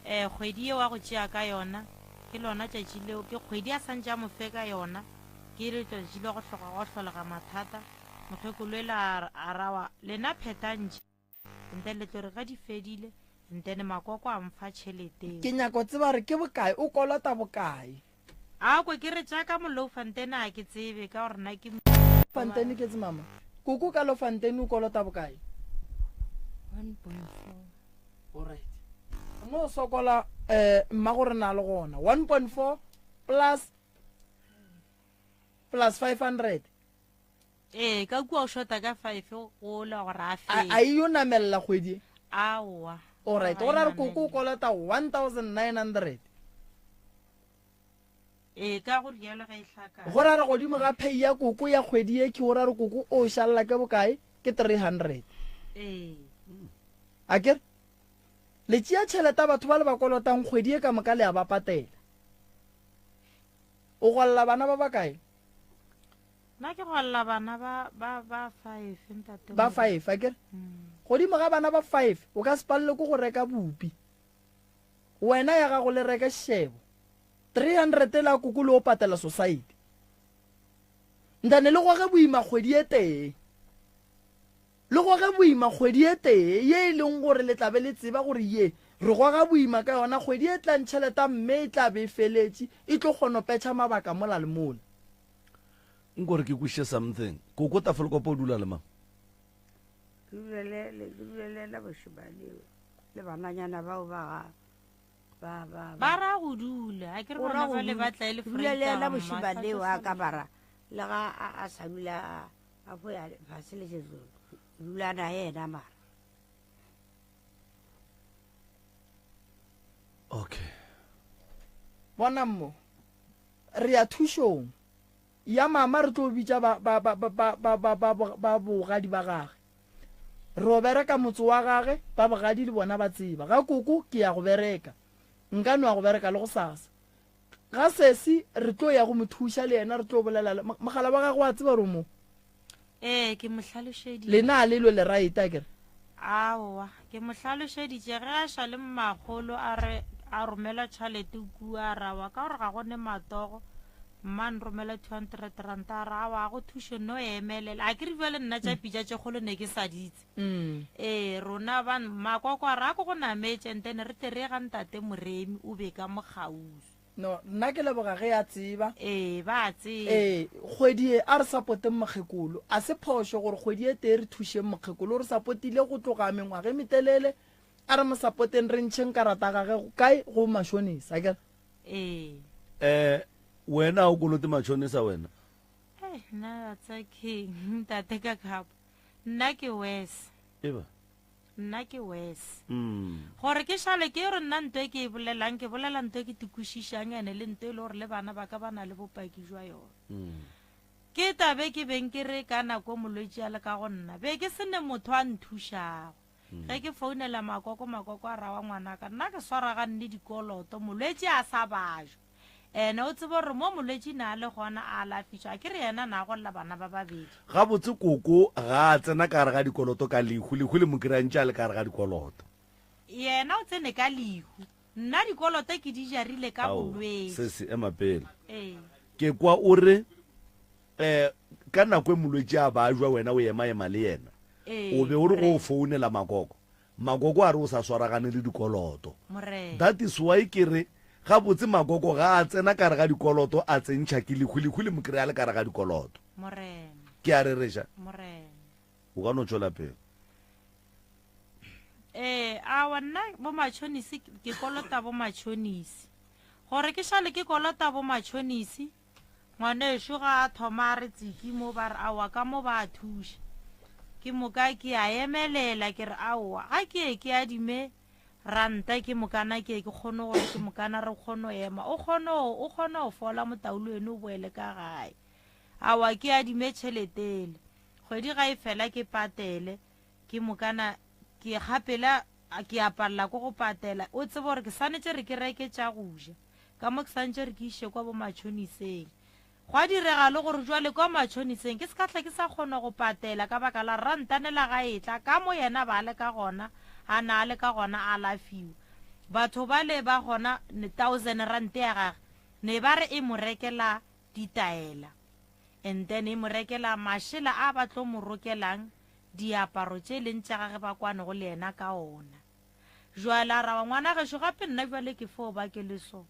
eh, kgwedi yeo a go tšea ka yona, ke lona tšatši leo, ke kgwedi a santše a mo fe ka yona, ke letšatši la go hloka, gwa hlolega mathata. Mokgekolo ela a arawa, Lena phethang tše, and le tlo re ge di fedile, and then makoko a mfa tšhelete eo. Ke nyako tseba gore ke bokae, o kolota bokae. A kwe ke re tša ka mo Louwfontein a ke tsebe ka gore nna ke. Fontein ke tse mama. Koko ka Louwfontein o kolota bokae? 1.4. Alright. No sokola eh mma gore na le gona. 1.4 plus plus 500. Ee, ka kua o shota ka five go la gore a A, fele. a e yo namelela kgwedi e? Aowa. Alright, Ga go e ra re koko o namele. kolota 1900. Ee, ka go rialo ge e hlakana. Go ra re godimo ga pay ya koko ya kgwedi ye ke go ra re koko o šalela ke bokae? Ke 300. Ee. Akere? Le tšea tšhelete ya batho ba le ba kolotang kgwedi ye ka moka le a ba patela. O golla bana ba bakae? Nna ke golla bana ba, ba, ba five, ntate. Ba five, akere? Mm. Godimo ga bana ba five, o ka se palelwe ke go reka bupi. Wena ya gago le reke šebo. 300 e la koko le o patela society. Ntane le goge boima kgwedi e tee. Le goge boima kgwedi e tee ye e leng gore le tla be le tseba gore ye re goga boima ka yona kgwedi e tlang tšhelete ya mme e tla be e feletše e tlo kgono petšha mabaka mola le mola. Nko re ke kwešiše something. Koko Tafelkopo o dula le mang? Ke dula le, le, ke dula le yena mošemane le bananyana bao ba gagwe. Ba ba Ba ra go dula. A ke re O ra bona go bale dula. ba tla e le Ke dula le yena Freetown, bošeba ma, leo a ka sa bara le ga a a sa dula a a fo ya fase le sezolo. Dula na yena mara. Okay. Bonang mo. Re ya thušong ya mama re tlo bitša ba, ba, ba, ba, ba, ba, ba, ba, ba bogadi ba gage. Re o bereka motse wa gage, ba bogadi le bona ba tseba. Ga koko ke ya go bereka. Nka no ya go bereka le gosasa. Ga sesi re tlo ya go mo thuša le yena re tlo bolela le mogala wa gagwe wa tseba gore o mo. Ee, ke mo hlalošeditše. Lena a le lwe le right akere? Aowa, ke mo hlalošeditše ge a ša le mmakgolo a re a romela tšhalete kua a re aowa ka gore ga go ne matogo mma nromela 200 ranta a re aowa a go thuše no emelela a ke re bjale nna tša pitša tše kgolo ne ke sa di itse ee rona ba makoko a re a ko go nametše and then re tle re ye ga ntate Moremi o be ka mo kgauswi. No, nna ke leboga ge a tseba. Ee, ba a tseba. Ee, kgwedi ye a re sapoteng mokgekolo. A se phošo gore kgwedi e tee re thušeng mokgekolo. O re sapotile go tloga mengwaga e metelele. A re mo sapoteng re ntšheng karata ya gage kae go mashonisa, akere? Ee. Eh, wena o kolote mashonisa wena? Eh, nna wa tseba keng, ntate ka kapa. Nna ke worse. Eba. Nna ke worse. Gore ke šale ke re nna nto e ke e bolelang, ke bolela nto e ke tikwešišang ene le nto e le gore le bana ba ka ba na le bopaki jwa yona. Ke tabe ke beng ke re ka nako molwetši a le ka go nna, be ke se ne motho a nthušago. Ge ke founela makoko, makoko a ra wa ngwanaka, nna ke swaragane le dikoloto, molwetši a sa bajwa. Ene o tsebe gore mo molwetši na a le gona a alafišwa, a ke re yena na golla bana ba babedi. Gabotse koko ga a tsena ka gare ga dikoloto ka lehu, lehu le mo kry-a ntše a le ka gare ga dikoloto. Yena o tsene ka lehu, nna dikoloto ke di jarile ka Ao, bolwetši. sesi, ema pele. Ee. Ke kwa o re, um ka nako e molwetši a bajwa wena o ema-ema le yena, Ee, o be o re go morena. o founela makoko, Makoko a re o sa swaragane le dikoloto. Morena. That is why ke re, gabotse Makoko ga a tsena ka gare ga dikoloto a tsentšha ke lehu, lehu le mo kry-a le ka gare ga dikoloto. Morena. Ke a rereša. Morena. O ka no tšwela pele. Ee, awa nna bo matšhonisi ke kolota bo matšhonisi. Gore ke šale ke kolota bo matšhonisi, Ngwanešu ga a thoma a re tsiki mo ba re aowa ka mo ba a thuša. Ke moka ke a emelela ke re aowa ga ke ye ke adime ranta ke mokana ke ye ke kgone gore ke mokana re kgone go ema o kgone o kgone go fola motaulo eno o boele ka gae. Aowa ke adime tšhelete ele kgwedi ga e fela ke patele ke mokana ke gapela ke a palela ko go patela o tsebe gore ke swanetše re ke reke tša go ja. Ka mo ke santše re ke iše kwa bomatšhoniseng. Gwa direga le gore jwale kwa matšhoniseng ke se ka hla ke sa kgona go patela ka baka la rantanela ga etla ka mo yena ba le ka gona a na a le ka gona a alafiwa. Batho bale ba gona thousand rand ya gage ne ba re e mo rekela ditaela and then e mo rekela mašela a ba tlo mo rokelang diaparo tše leng tša gage ba kwanego le yena ka ona. Jwale a raba, Ngwana gešo, gape nna bjale ke fo ba ke le so.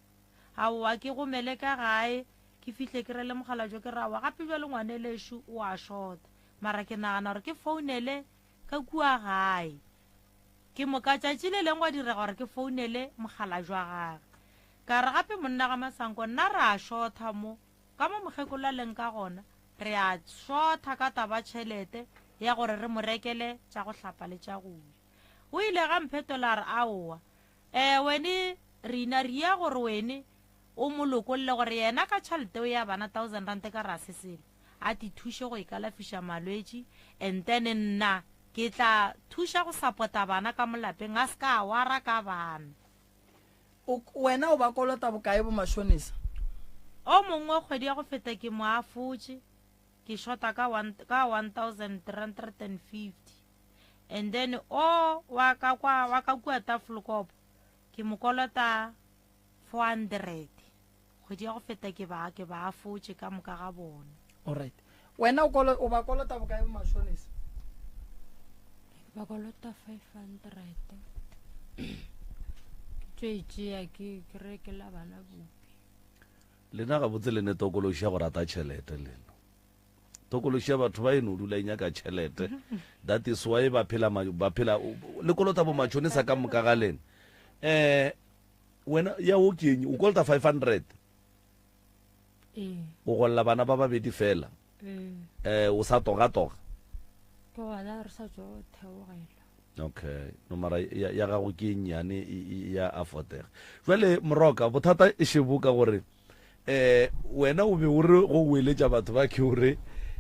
Aowa, ke gomele ka gae, ke fihle ke rele mokgalabje ke re, aowa, gape bjale ngwanelešo o a šota. Mara ke nagana gore ke founele ka kua gae. Ke moka tšatši le leng gwa direga gore ke founele mokgalabje wa gage. Ka re, Gape monna ga Masanko, nna re a šotha mo, ka mo mokgekolo a leng ka gona, re a šotha ka taba tšhelete ya gore re mo rekele tša go hlapa le tša go ja. O ile ga mphetola a re, Aowa. Ee, wene, rena re ya gore wene o mo lokolle gore yena ka tšhalete o ya bana thousand rand ka re a se selo, a te thuše go ikalafiša malwetši and then nna ke tla thuša go sapota bana ka mo lapeng a se ka a wara ka bana. O, wena o ba kolota bokae bo mashonisa? O mongwe kgwedi ya go feta ke mo afotše ke shota ka one, ka 1350. And then o wa ka kwa wa ka kua Tafelkop ke mo kolota 400 kgwedi ya go feta ke ba ke ba afotše ka moka ga bona. Alright. Wena o kolo o ba kolota bokae bo mashonisa? Ke ba kolota 500. Ke tšo e tšea ke ke rekela bana bupi. Lena gabotse le ne tokološi ya go rata tšhelete lena. Tokološi ya batho ba e no dula e nyaka tšhelete. That is why ba phela ba phela le kolota bo matšhonisa ka moka ga lena. Eh. Wena ya wo ke eng? O kolota 500. Ee. O golla bana ba babedi fela. Ee. Eh, o sa toga toga. Ke gona re sa tšo theogela. Okay, no mara ya, ya gago ke e nnyane e, e, ya affordega. Jwale Moroka, bothata e šebo ka gore eh wena o be o re go o eletša batho ba ke o re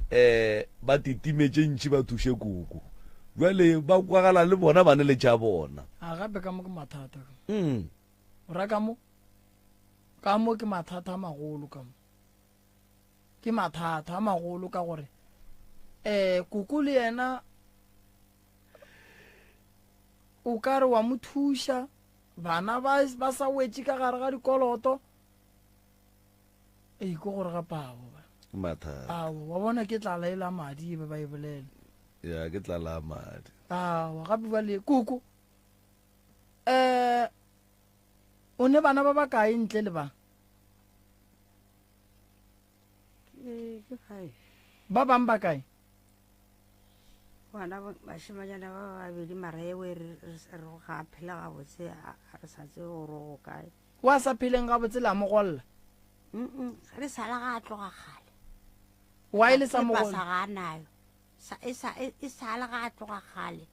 eh ba titimetše ntši ba thuše koko. Jwale ba kwagala le bona ba ne le tša bona. A gape ka mo ke mathata ka. Mm. O ra ka mo? Ka mo ke mathata a magolo ka mo. Ke mathata a magolo ka gore eh koko le yena o ka re wa mo thuša bana ba ba sa wetše ka gare ga dikoloto ee ke gore gape ao ba Mathata. ao wa bona ke tlala e la madi e be ba e bolela Ya ke tlala ya madi. awa gape bale koko um o ne bana ba bakae ntle le ba Ke ke five. Ba bang ba kae? Bana bašemanyana ba babedi mara ewe re re ga a phela gabotse a re sa tsebe gore o kae. Wa sa pheleng gabotse la mo golla? Mm re sala ga a tloga kgale. Why le sa mo golla? Sa ga a nayo. Sa e sa e sala ga a tloga kgale.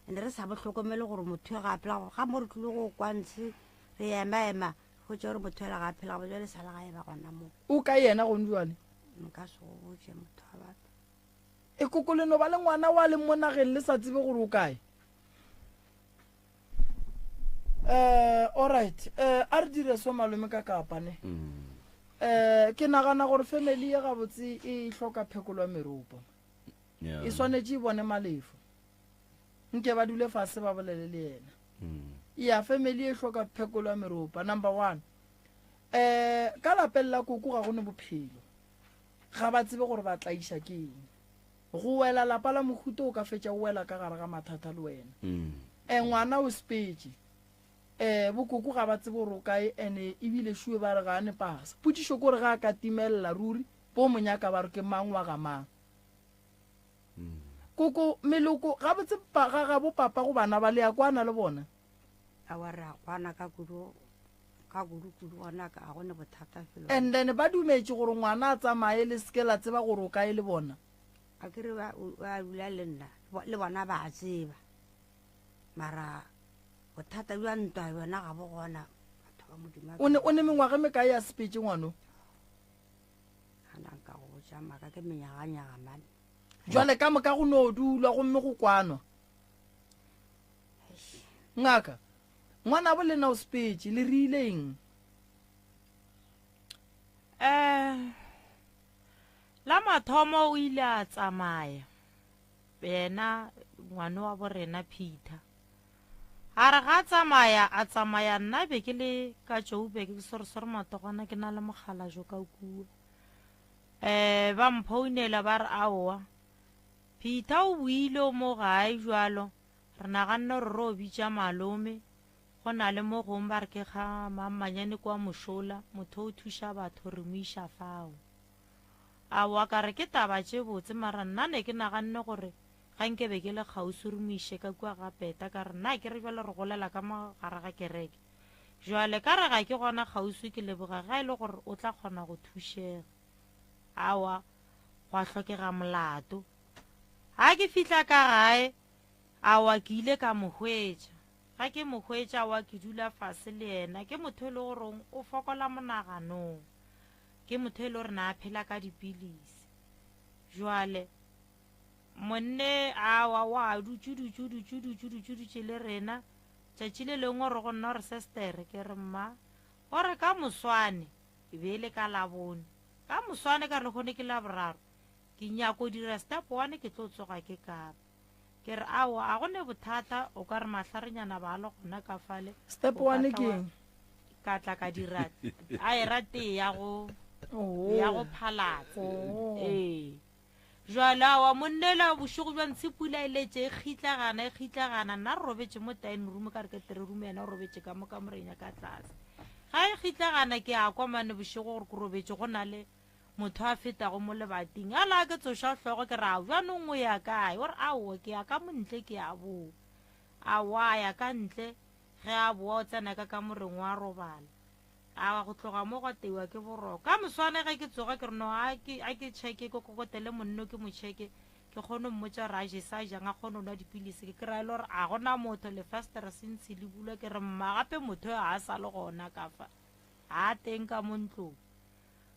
And re sa mo hlokomele gore motho ga a phela ga mo re tlile go kwa ntshe re ema ema go tše gore motho ela ga a phela gabotse le sala ga e ba gona mo. O ka yena gone jwale? Nka se go botše motho wa batho. E koko le no ba le ngwana wa leng mo nageng le sa tsebe gore o kae. Eh, alright. Eh, a re dire so malome ka kapa ne. Eh, ke nagana gore family ye gabotse e hloka phekolo ya meropa. Yeah. E swanetše e bone malefo. Nke ba dule fase ba bolele le yena. Ya family e hloka phekolo ya meropa number 1. Eh, ka lapeng la koko ga go ne bophelo. Ga ba tsebe gore ba tlaiša ke eng. Go wela lapa la mohuta o ka fetša o wela ka gare ga mathata le wena. Eh, ngwana o sepetše. Eh, bokoko ga ba tsebe gore o kae ene ebile šue ba re ga a ne pasa. Potšišo ke gore ga a ka timelela ruri bo mo nyaka ba re ke mang wa ga mang. Koko, meloko, gabotse ga gabo papa go bana ba le ya kwana le bona? Aowa re a kwana ka kudu. Ka kudu-kudu gona ga go ne bothata felo. And then ba dumetše gore ngwana a tsamaye le seke la tseba gore o kae le bona. A ke re ba ba dula le nna le bona ba a tseba. Mara bothata bja ntwa yona ga bo gona batho ba Modimo. O ne o ne mengwaga mekae ya sepetše ngwano? Gana nka go botša maka ke menyaganyaga mane. Jwale ka moka go no dulwa gomme go kwanwa. Ngaka, ngwanabo lena o sepetše, le rile eng? Um la mathomo o ile a tsamaya yena ngwane wa borena Peter. A re ga a tsamaya a tsamaya nna be ke le ka Joburg ke sore-sore matogwana ke na le mokgalajo ka kua. Um ba mphounela ba re aowa Peter o boile o mo gae jwalo Re naganne gore ro bitša malome. Go na le mo gongwe ba re ke ga Mammanyane kwa mošola, motho o thuša batho re mo iša fao. Aowa ka re ke taba tše botse mara nna ne ke naganne gore ga nke be ke le kgauswi re mo iše ka kua ga Peta ka re nna ke re bjale re golela ka mo gare ga kereke. Jwale ka re ga ke gona kgauswi ke leboga ga e le gore o tla kgona go thušega. Aowa gwa hlokega molato. Ga ke fihla ka gae, aowa ke ile ka mo hwetša. Ga ke mo hwetša, aowa ke dula fase le yena. Ke motho e le goreng o fokola monaganong. Ke motho e le gore na a phela ka dipilisi. Jwale monne aowa wa dutše dutše dutše dutše dutše dutše le rena. Tšatši le lengwe o re go nna o re sestere, ke re mma, o re ka moswane, e be e le ka Labone. Ka moswane ka re lehono ke Laboraro. Ke nyako dira step one ke tlo tsoga ke kapa. Ke re aowa a go ne bothata o ka re mahlarenyana ba le gona ka fale. Step one ke eng? Ka tla ka dira a e ra tee ya go oh. ya go phalatsa. Oh. Ee. Jwale aowa monnela bošego bja ntshe pula e letše e kgitlagana e kgitlagana nna re robetše mo dining room ka re ke three room yena o robetše ka mo kamoreng ya ka tlase. Ga e kgitlagana ke a kwa mane bošego gore ke robetše go na le Motho a fetago mo lebating. A la ke tsoša hlogo ke re, Ao, bjanong o ya kae? O re, Aowa, ke ya ka mo ntle ke ya boa. Aowa, a ya ka ntle. Ge a boa o tsena ka kamoreng wa robala. Awa go tloga mo gwa teiwa ke boroko. Ka moswane ge ke tsoga ke re no a ke a ke checke ke kokotele monno ke mo checke ke kgone go mmotša gore a je sa jang a kgone go nwa dipilisi ke kry-a e le gore a gona motho lefastere se ntshe le bulwa ke re mma gape motho yo ga a sa le gona ka fa ga a teng ka mo ntlong.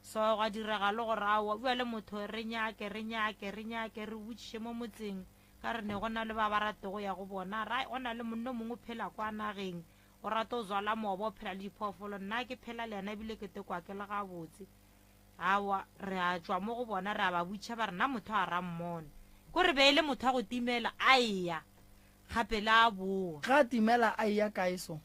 So gwa direga le gore aowa bjale motho re nyake re nyake re nyake re botšiše mo motseng ka re ne go na le ba ba ratego ya go bona ra go na le monno mongwe o phela kwa nageng o rata o zwala moba o phela le diphoofolo nna ke phela le yena ebile ke tekwa ke le gabotse awa re a tšwa mo go bona re a ba butšha ba re na motho a ra mmona ko re be e le motho a go timela a eya gape le a boa Ga a timela a eya kae so?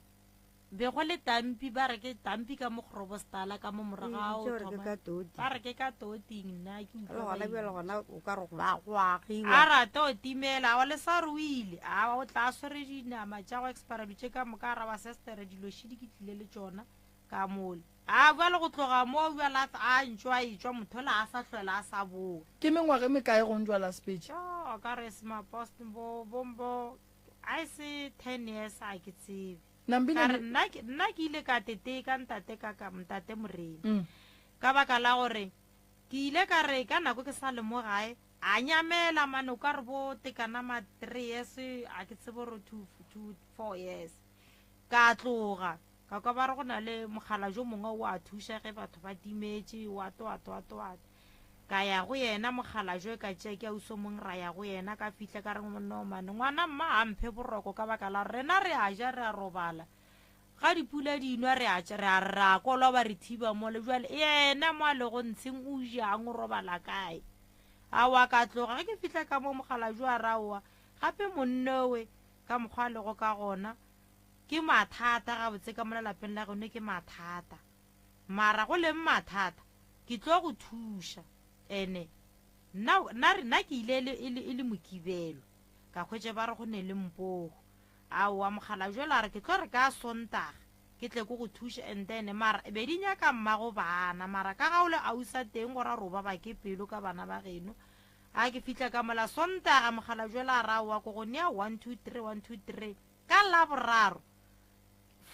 Be go le tampi, ba re ke tampi ka mo Grobostala ka mo morago ga o Bitša gore ke thoma. ka Toting. Ba re ke ka Toting, nna ke Le utlwa gona ba bjale eng. gona o ka re ba go agiwa. A rata o timela, awa le sa re o ile. Awa o tla a swere dinama tša go expira dilo tše ka moka, a ra ba sestere dilo šidi ke tlile le tšona ka mole. A bjale go tloga moo bjale a a ntšwa a etšwa motho ola a sa hlwela a sa boa. Ke mengwaga e mekae go ntšwa last page? Tjo, ka re semapost bo bo bo a e se 10 years a ke tsebe. Nambile Ka re ne- nna ke- nna ke ile ka teteka ntate ka ka ntate Moremi. Mm. Ka baka la gore ke ile ka re ka nako ke sa le mo gae a nyamela mane o ka re bo tekana ma 3 years a ke tsebe gore 2 2 4 years. Ka tloga ka kwa ba re go na le mogala jo mongwe o a thuša ge batho ba timetše wa to wa to wa to wa. Ka ya go yena mokgalajwe ka tšea ke ausi o mong ra ya go yena ka fihla ka re no mane ngwana mma a mphe boroko ka baka la rena re a ja re a robala ga dipula di nwa re a re a re a kolwa ba re thiba mole jwale yena mo a lego ntsheng o jang o robala kae awa ka tloga ge ke fihla ka mo mokgalajwe a raowa gape monnowe ka mokgwa a lego ka gona ke mathata gabotse ka mo lelapeng la geno ke mathata Mara go leng mathata, ke tlo go thuša. Ene nna, nna re, nna ke ile e le, e le, e le Mokibelo, ka hwetša ba re go ne le mpogo. Aowa, mokgalabje yola a re, ke tlo re ka Sontaga ke tle ke go thuše, and then, mara be di nyaka mmago bana, mara ka ga o le ausa teng go ra gore o baba ke pelo ka bana ba geno. A ke fihla ka mola Sontaga, mokgalabje yola a re, aowa, ko go nea one, two, three, one, two, three. Ka Laboraro,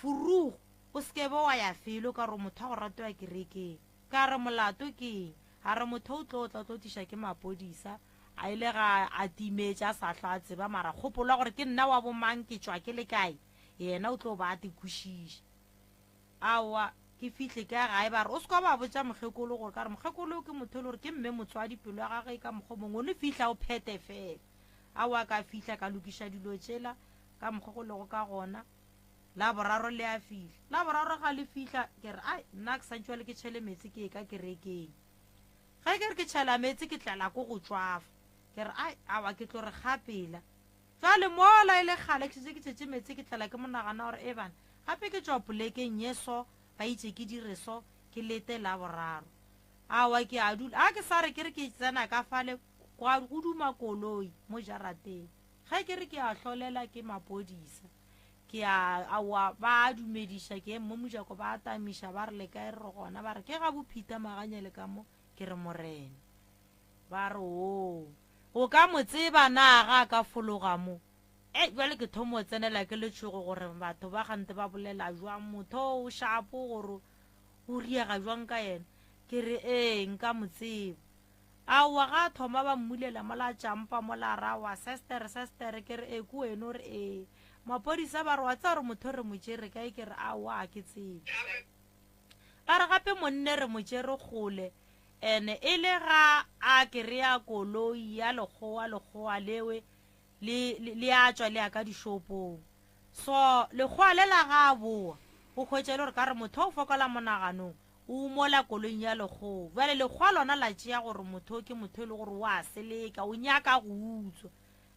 Furugu, o se ke be wa ya felo, ka re o motho wa go ratiwa kerekeng. Ka re, Molato ke eng? A re, Motho o tlo tla o tlo tliša ke mapodisa. A ile ga a timetše a sa hlwa a tseba, mara kgopolo ya gore ke nna wa bomang, ke tšwa ke le kae, yena o tlo ba a te kwešiša. Aowa, ke fihle ke ya gae, ba re, O se ka ba botša mokgekolo gore, ka re, mokgekolo ke motho e le gore ke mme motswadi, pelo ya gagwe e ka mokgwa o mongwe, o no fihla o phete fela. Aowa, ka fihla ka lokiša dilo tšela ka mokgwa go lego ka gona. Laboraro le a fihla. Laboraro ga le fihla, ke re, Ai, nna ke santše bjale ke tšhele meetse ke ye ka kerekeng. Ge ke re ke tšhela meetse ke tlela ko go tšwafa. Ke re, Ai, awa ke tlo re kgapela. Jwale mola e le kgale ke šetše ke tšhetše meetse ke tlela ke monagana gore, E bana, gape ke tšwa polekeng ye so, ba itše ke dire so, ke lete Laboraro. Aowa ke a dula. A ke sa re ke re ke tsena ka fale, gwa go duma koloi mo jarateng. Ge ke re ke a hlolela ke mapodisa. Ke a, aowa, ba a dumediša, ke eme mo mojako, ba a tamiša, ba re, Le kae? Re re, Gona. Ba re, Ke ga boPeter Maganyele ka mo. Ke re, Morena. Ba re, Oo, o ka mo tseba na ga a ka fologa mo? Ei, bjale ke thomo tsenela ke letšhogo gore batho ba gante ba bolela jwang, motho o shapo gore o riega jwang ka yena. Ke re, Ee, nka mo tseba. Aowa, ga a thoma ba mmulela mola a tšampa mola a re aowa sestere, sestere, ke re ee ke wena o re ee. Maphodisa ba re wa tseba gore motho re mo tšere kae ke re aowa ga ke tsebe. Ba re gape monne re mo tšere kgole ene e le ga a kereya koloi ya lekgowa lekgowa lewe le, le, le a tšwa le ya ka dishopong. So lekgowa le la ga a boa o hwetša e le gore ka re motho o fokola monaganong O mola koloing ya lekgowa. Bjale lekgowa lona la tšea gore motho o ke motho e le gore o a seleka, o nyaka go utswa.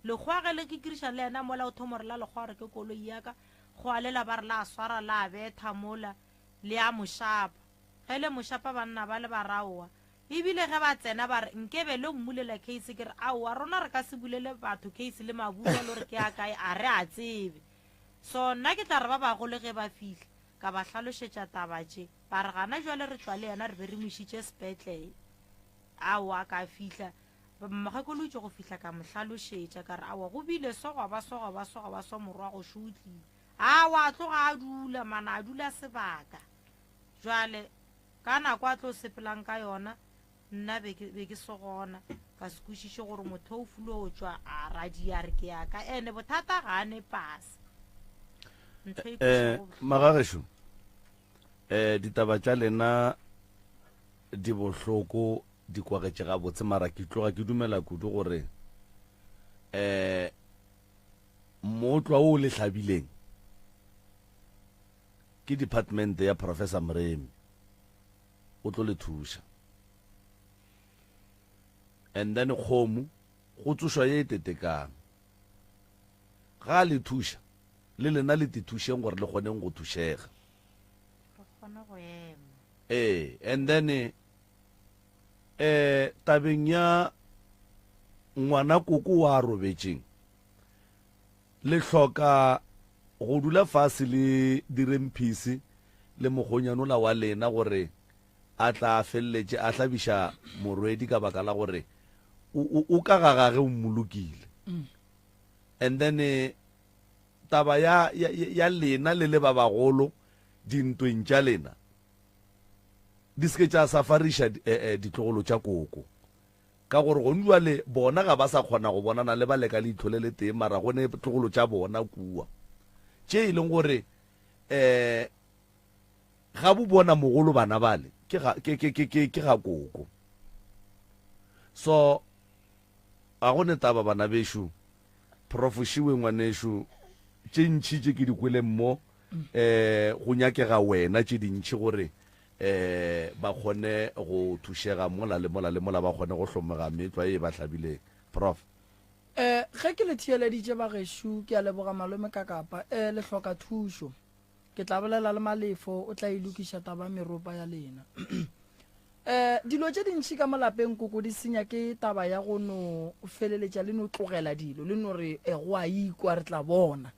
Lekgowa ge le kikiriša le yena mola o thoma gore la lekgowa gore ke koloi ya ka, kgowa lela ba re la swara la betha mola le a mo šapa. Ge le mo šapa banna ba le ba re aowa. Ebile ge ba tsena ba re nkebe lo mmulela case ke re aowa rona re ka se bulele batho case le mabuka lo re ke a kae a re a tsebe. So nna ke tla re ba bagolo ge ba fihla Ka ba hlalošetša taba tše. Ba re, Gana bjale re tšwa le yena, re be re mo išitše sepetlele. Aowa, ka fihla, mokgekolo o itše go fihla ka mo hlalošetša, ka re, Aowa, go bile so, gwa ba so, gwa ba so, gwa ba so, morwago šo o tlile. Aowa, a tloga a dula, mana a dula sebaka. Jwale, ka nako a tlo sepelang ka yona, nna be ke, be ke se gona. Ka se kwešiše gore motho o fulo o tšwa a radia a re ke ya ka. Ene bothata ga a ne pasa. Ntho e Eh, kwešago bohloko. magagešo, eh, ditaba tša lena di bohloko, di kwagetše gabotse, mara ke tloga ke dumela kudu gore eh, Mootlwa wo o le hlabileng ke department ya Professor Mremi o tlo le thuša. And then kgomo go tsošwa ye e tetekang. Ga a le thuša le lena le tithušeng gore le kgoneng go thušega. Re kgone go ema. Ee, and then eh tabeng ya ngwana koko wa robetšeng Le hloka go dula fase le diremphisi le mokgonyanola wa lena gore a tla a feleletše a hlabiša morwedi ka baka la gore o, o, o ka ga gage o mmolokile. And then taba ya, ya, ya lena le le ba bagolo dintweng tša lena di se ke tša safariša eh, eh, ditlogolo tša koko. Ka gore gone bjale bona ga ba sa kgona go bonana le bale ka leihlo le letee, mara go ne tlogolo tša bona kua, tše e leng gore um ga bo bona mogolo bana bale ke ga, ke, ke, ke, ke, ke ga koko. So ga go ne taba bana bešo, Prof Šiwe ngwanešu, tše ntši tše ke di kweleng mo, um go nyakega wena tše dintši gore um ba kgone go thušega mola le mola le mola ba kgone go hlomega meetlwa ye e ba hlabileng. Prof. Um ge ke le theeleditše bagešo, ke a leboga malome Kakapa. Um le hloka thušo. Ke tla bolela le Malefo, o tla e lokiša taba ya meropa ya lena. Um dilo tše dintši ka mo lapeng koko di senya ke taba ya go no feleletša le no tlogela dilo, le no re e go a ikwa re tla bona.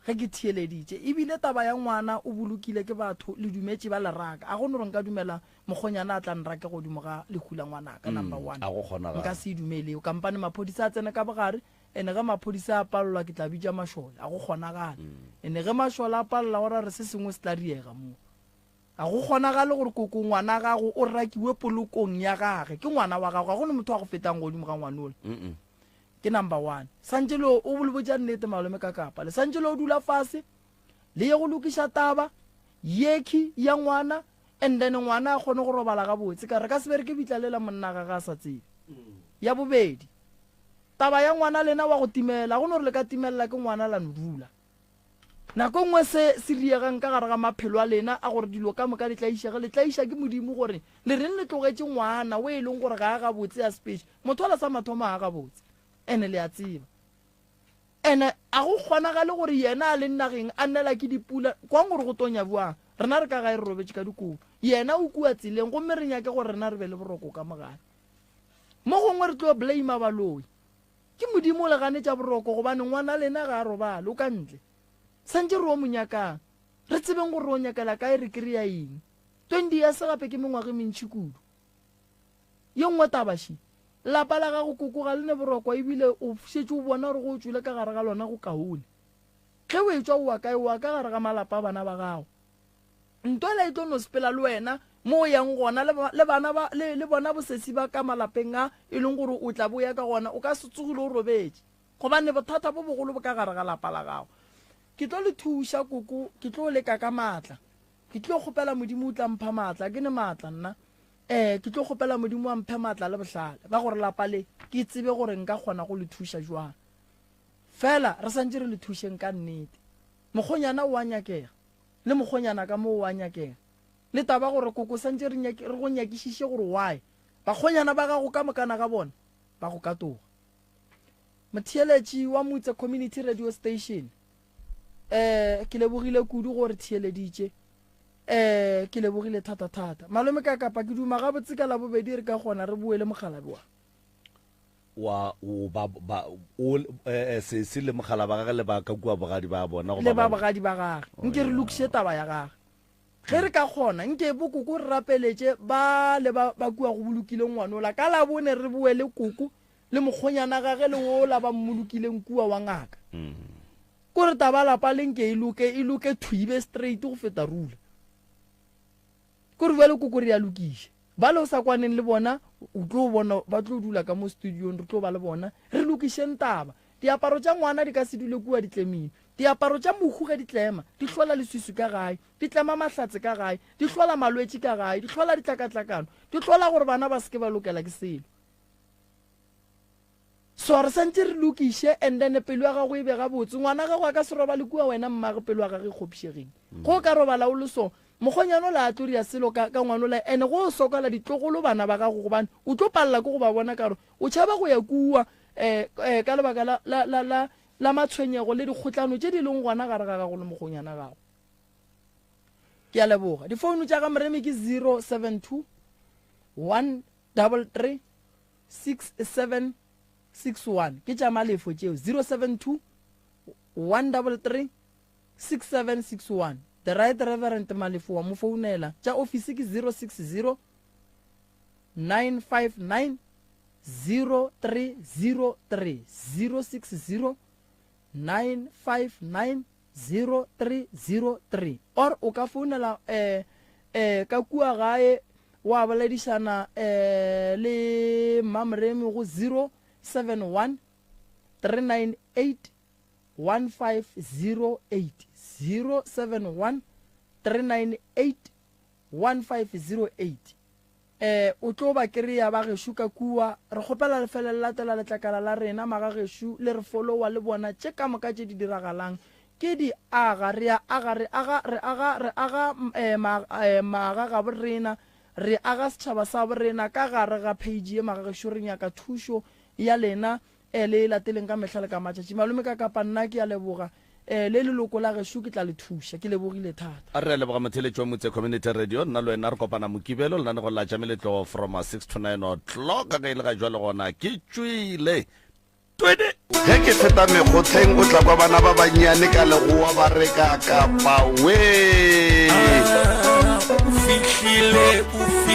Ge ke theeleditše, e bile taba ya ngwana o bolokile ke batho, le dumetše ba le raka. A go no re nka dumela mokgonyana a tla nrake godimo ga lehu la ngwanaka, number one. A go kgonagale. Nka se e dumele eo. Kampane maphodisa a tsene ka bogare, ene ge maphodisa a palelwa ke tla bitša mašole. A go kgonagale. Ene ge mašole a palelwa go ra gore se sengwe se tla diega mo. Ga go kgonagale gore koko ngwana gago o rakiwe polokong ya gage. Ke ngwana wa gago, ga go ne motho a go fetang godimo ga ngwanola. Ke number one. Santše le o le botša nnete malome ka kapa. Le santše le o dula fase le ye go lokiša taba yekhi ya ngwana and then ngwana a kgone go robala gabotse ka re ka se bereke bitla lela monna ga ga a sa tsebe. Ya bobedi, taba ya ngwana lena wa go timela, go no re le ka timelela ke ngwana la no dula. Nako e nngwe se se riegang ka gare ga maphelo a lena a gore dilo ka moka di tlaišege, le tlaiša ke Modimo gore le reng le tlogetše ngwana o e leng gore ga a gabotse a speci. Motho ola sa mathomo ga a gabotse, ene le a tseba. Ene a go kgonagale gore yena a leng nageng a nela ke dipula, kwang gore go tonya bjang. Rena re ka gae re robetše ka dikobo, yena o kua tseleng gomme re nyake gore rena re be le boroko ka mo gae. Mo gongwe re tlo blame baloi. Ke Modimo o le ganetša boroko gobane ngwana lena ga a robale, o ka ntle. Santše re o mo nyakang. Re tsebeng gore re o nyakela kae, re kry-a eng. 20 years gape ke mengwaga e mentši kudu. Ye nngwe taba še, lapa la gago koko ga le ne boroko ebile o šetše o bona gore go o tšwele ka gare ga lona go kaone. Ge o etšwa o wa kae? O wa ka gare ga malapa a bana ba gago. Ntwela e tlo no sepela le wena mo o yang gona, le, le bana ba, le, le bona bosesi ba ka malapeng a e leng gore o tla bo ya ka gona, o ka se tsogile o robetše. Gobane bothata bo bogolo bo ka gare ga lapa la gago. Ke tlo le thuša, koko, ke tlo leka ka maatla. Ke tlo kgopela Modimo o tla mpha maatla, ke ne maatla nna. Eh, ke tlo kgopela Modimo a mphe maatla le bohlale ba gore lapa le ke tsebe gore nka kgona go le thuša jwang. Fela re santše re le thušeng ka nnete. Mokgonyana o a nyakega. Le mokgonyana ka mo o a nyakega. Le taba gore koko santše re nyake, re go nyakišiše gore why bakgonyana ba gago ka mokana ga bona ba go katoga. Motheeletši wa Mutse Community Radio Station, eh, ke lebogile kudu gore theeleditše. Eh, ke lebogile thata-thata. Malome ka kapa ke duma gabotse ka Labobedi re ka kgona re boele mokgalabe wa. Wa o ba ba o eh, eh, sesi le mogala ba gage le ba ka kua bogadi ba bona le ba bogadi ba gage oh, nke re lokiše taba ya gage ge re ka kgona nke bokoko re rapeletše ba le ba ba kua go bolokileng ngwanola ka labone re boe le koko le mokgonyana gage le wola ba mmolokileng kua wa ngaka mm. Kore taba lapa le nke e loke, e loke thwi e be straight go feta rula. Kore bjale koko re ya lokiša. Bale o sa kwaneng le bona, o tlo bona ba tlo dula ka mo studiong, re tlo ba le bona, re lokišeng taba. Diaparo tša ngwana di ka se dule kua di tlemilwe. Diaparo tša mohu ge di tlema, di hlola leswiswi ka gae, di tlema mahlatse ka gae, di hlola malwetši ka gae, di hlola ditlakatlakano, di hlola gore bana ba se ke ba lokela ke selo. So re santše re lokiše and then pelo ya gago e be gabotse. Ngwana gago a ka se robale kua wena mmage pelo ya gage e kgopišegile. Go o ka robala o le so, mokgonyana ola a tlo ria selo ka, ka ngwana ola and go o sokola ditlogolo bana ba gago gobane o tlo palela ke go ba bona ka gore o tšhaba go ya kua um um ka lebaka la, la, la, la, la matshwenyego le dikgotlano tše di leng gona gare ga gago le mokgonyana gago. Ke a leboga. Difounu tša ga Moremi ke 072 133 6761 ke tša Malefo tšeo 072 133 6761 The Right Reverend Malefo wa mo founela tša ofisi ke 060 959 0303 060 959 0303 or o ka founela eh, eh, ka kua gae wa boledišana eh, le Mmamoremi go 071 398 1508 071 398 1508 E, o tlo ba kereya ba gešo ka kua. Re kgopela le fele le latela letlakala la rena, magagešo, le re followa le bona tše ka moka tše di diragalang. Ke di aga, re a aga, re aga, re aga, re aga e, ma, e, maga gabo rena, re aga setšhaba sa bo rena ka gare ga page ye, magagešo, re nyaka thušo ya lena. E, le e lateleng ka mehla le ka matšatši. Malome ka kapa nna ke a leboga. E, le leloko la gešo ke tla le thuša. Ke lebogile thata. A re a leboga motheeletši wa Motse Community Radio. Nna le wena re kopana Mokibelo lenanegong la tša meletlo from 6 to 9 o'clock. Ge e le ga jwale gona ke tšwile. Twede! Ge ke feta mekgotheng o tla kwa bana ba bannyane ka legoa ba re ka kapa wee. O fihlile, o.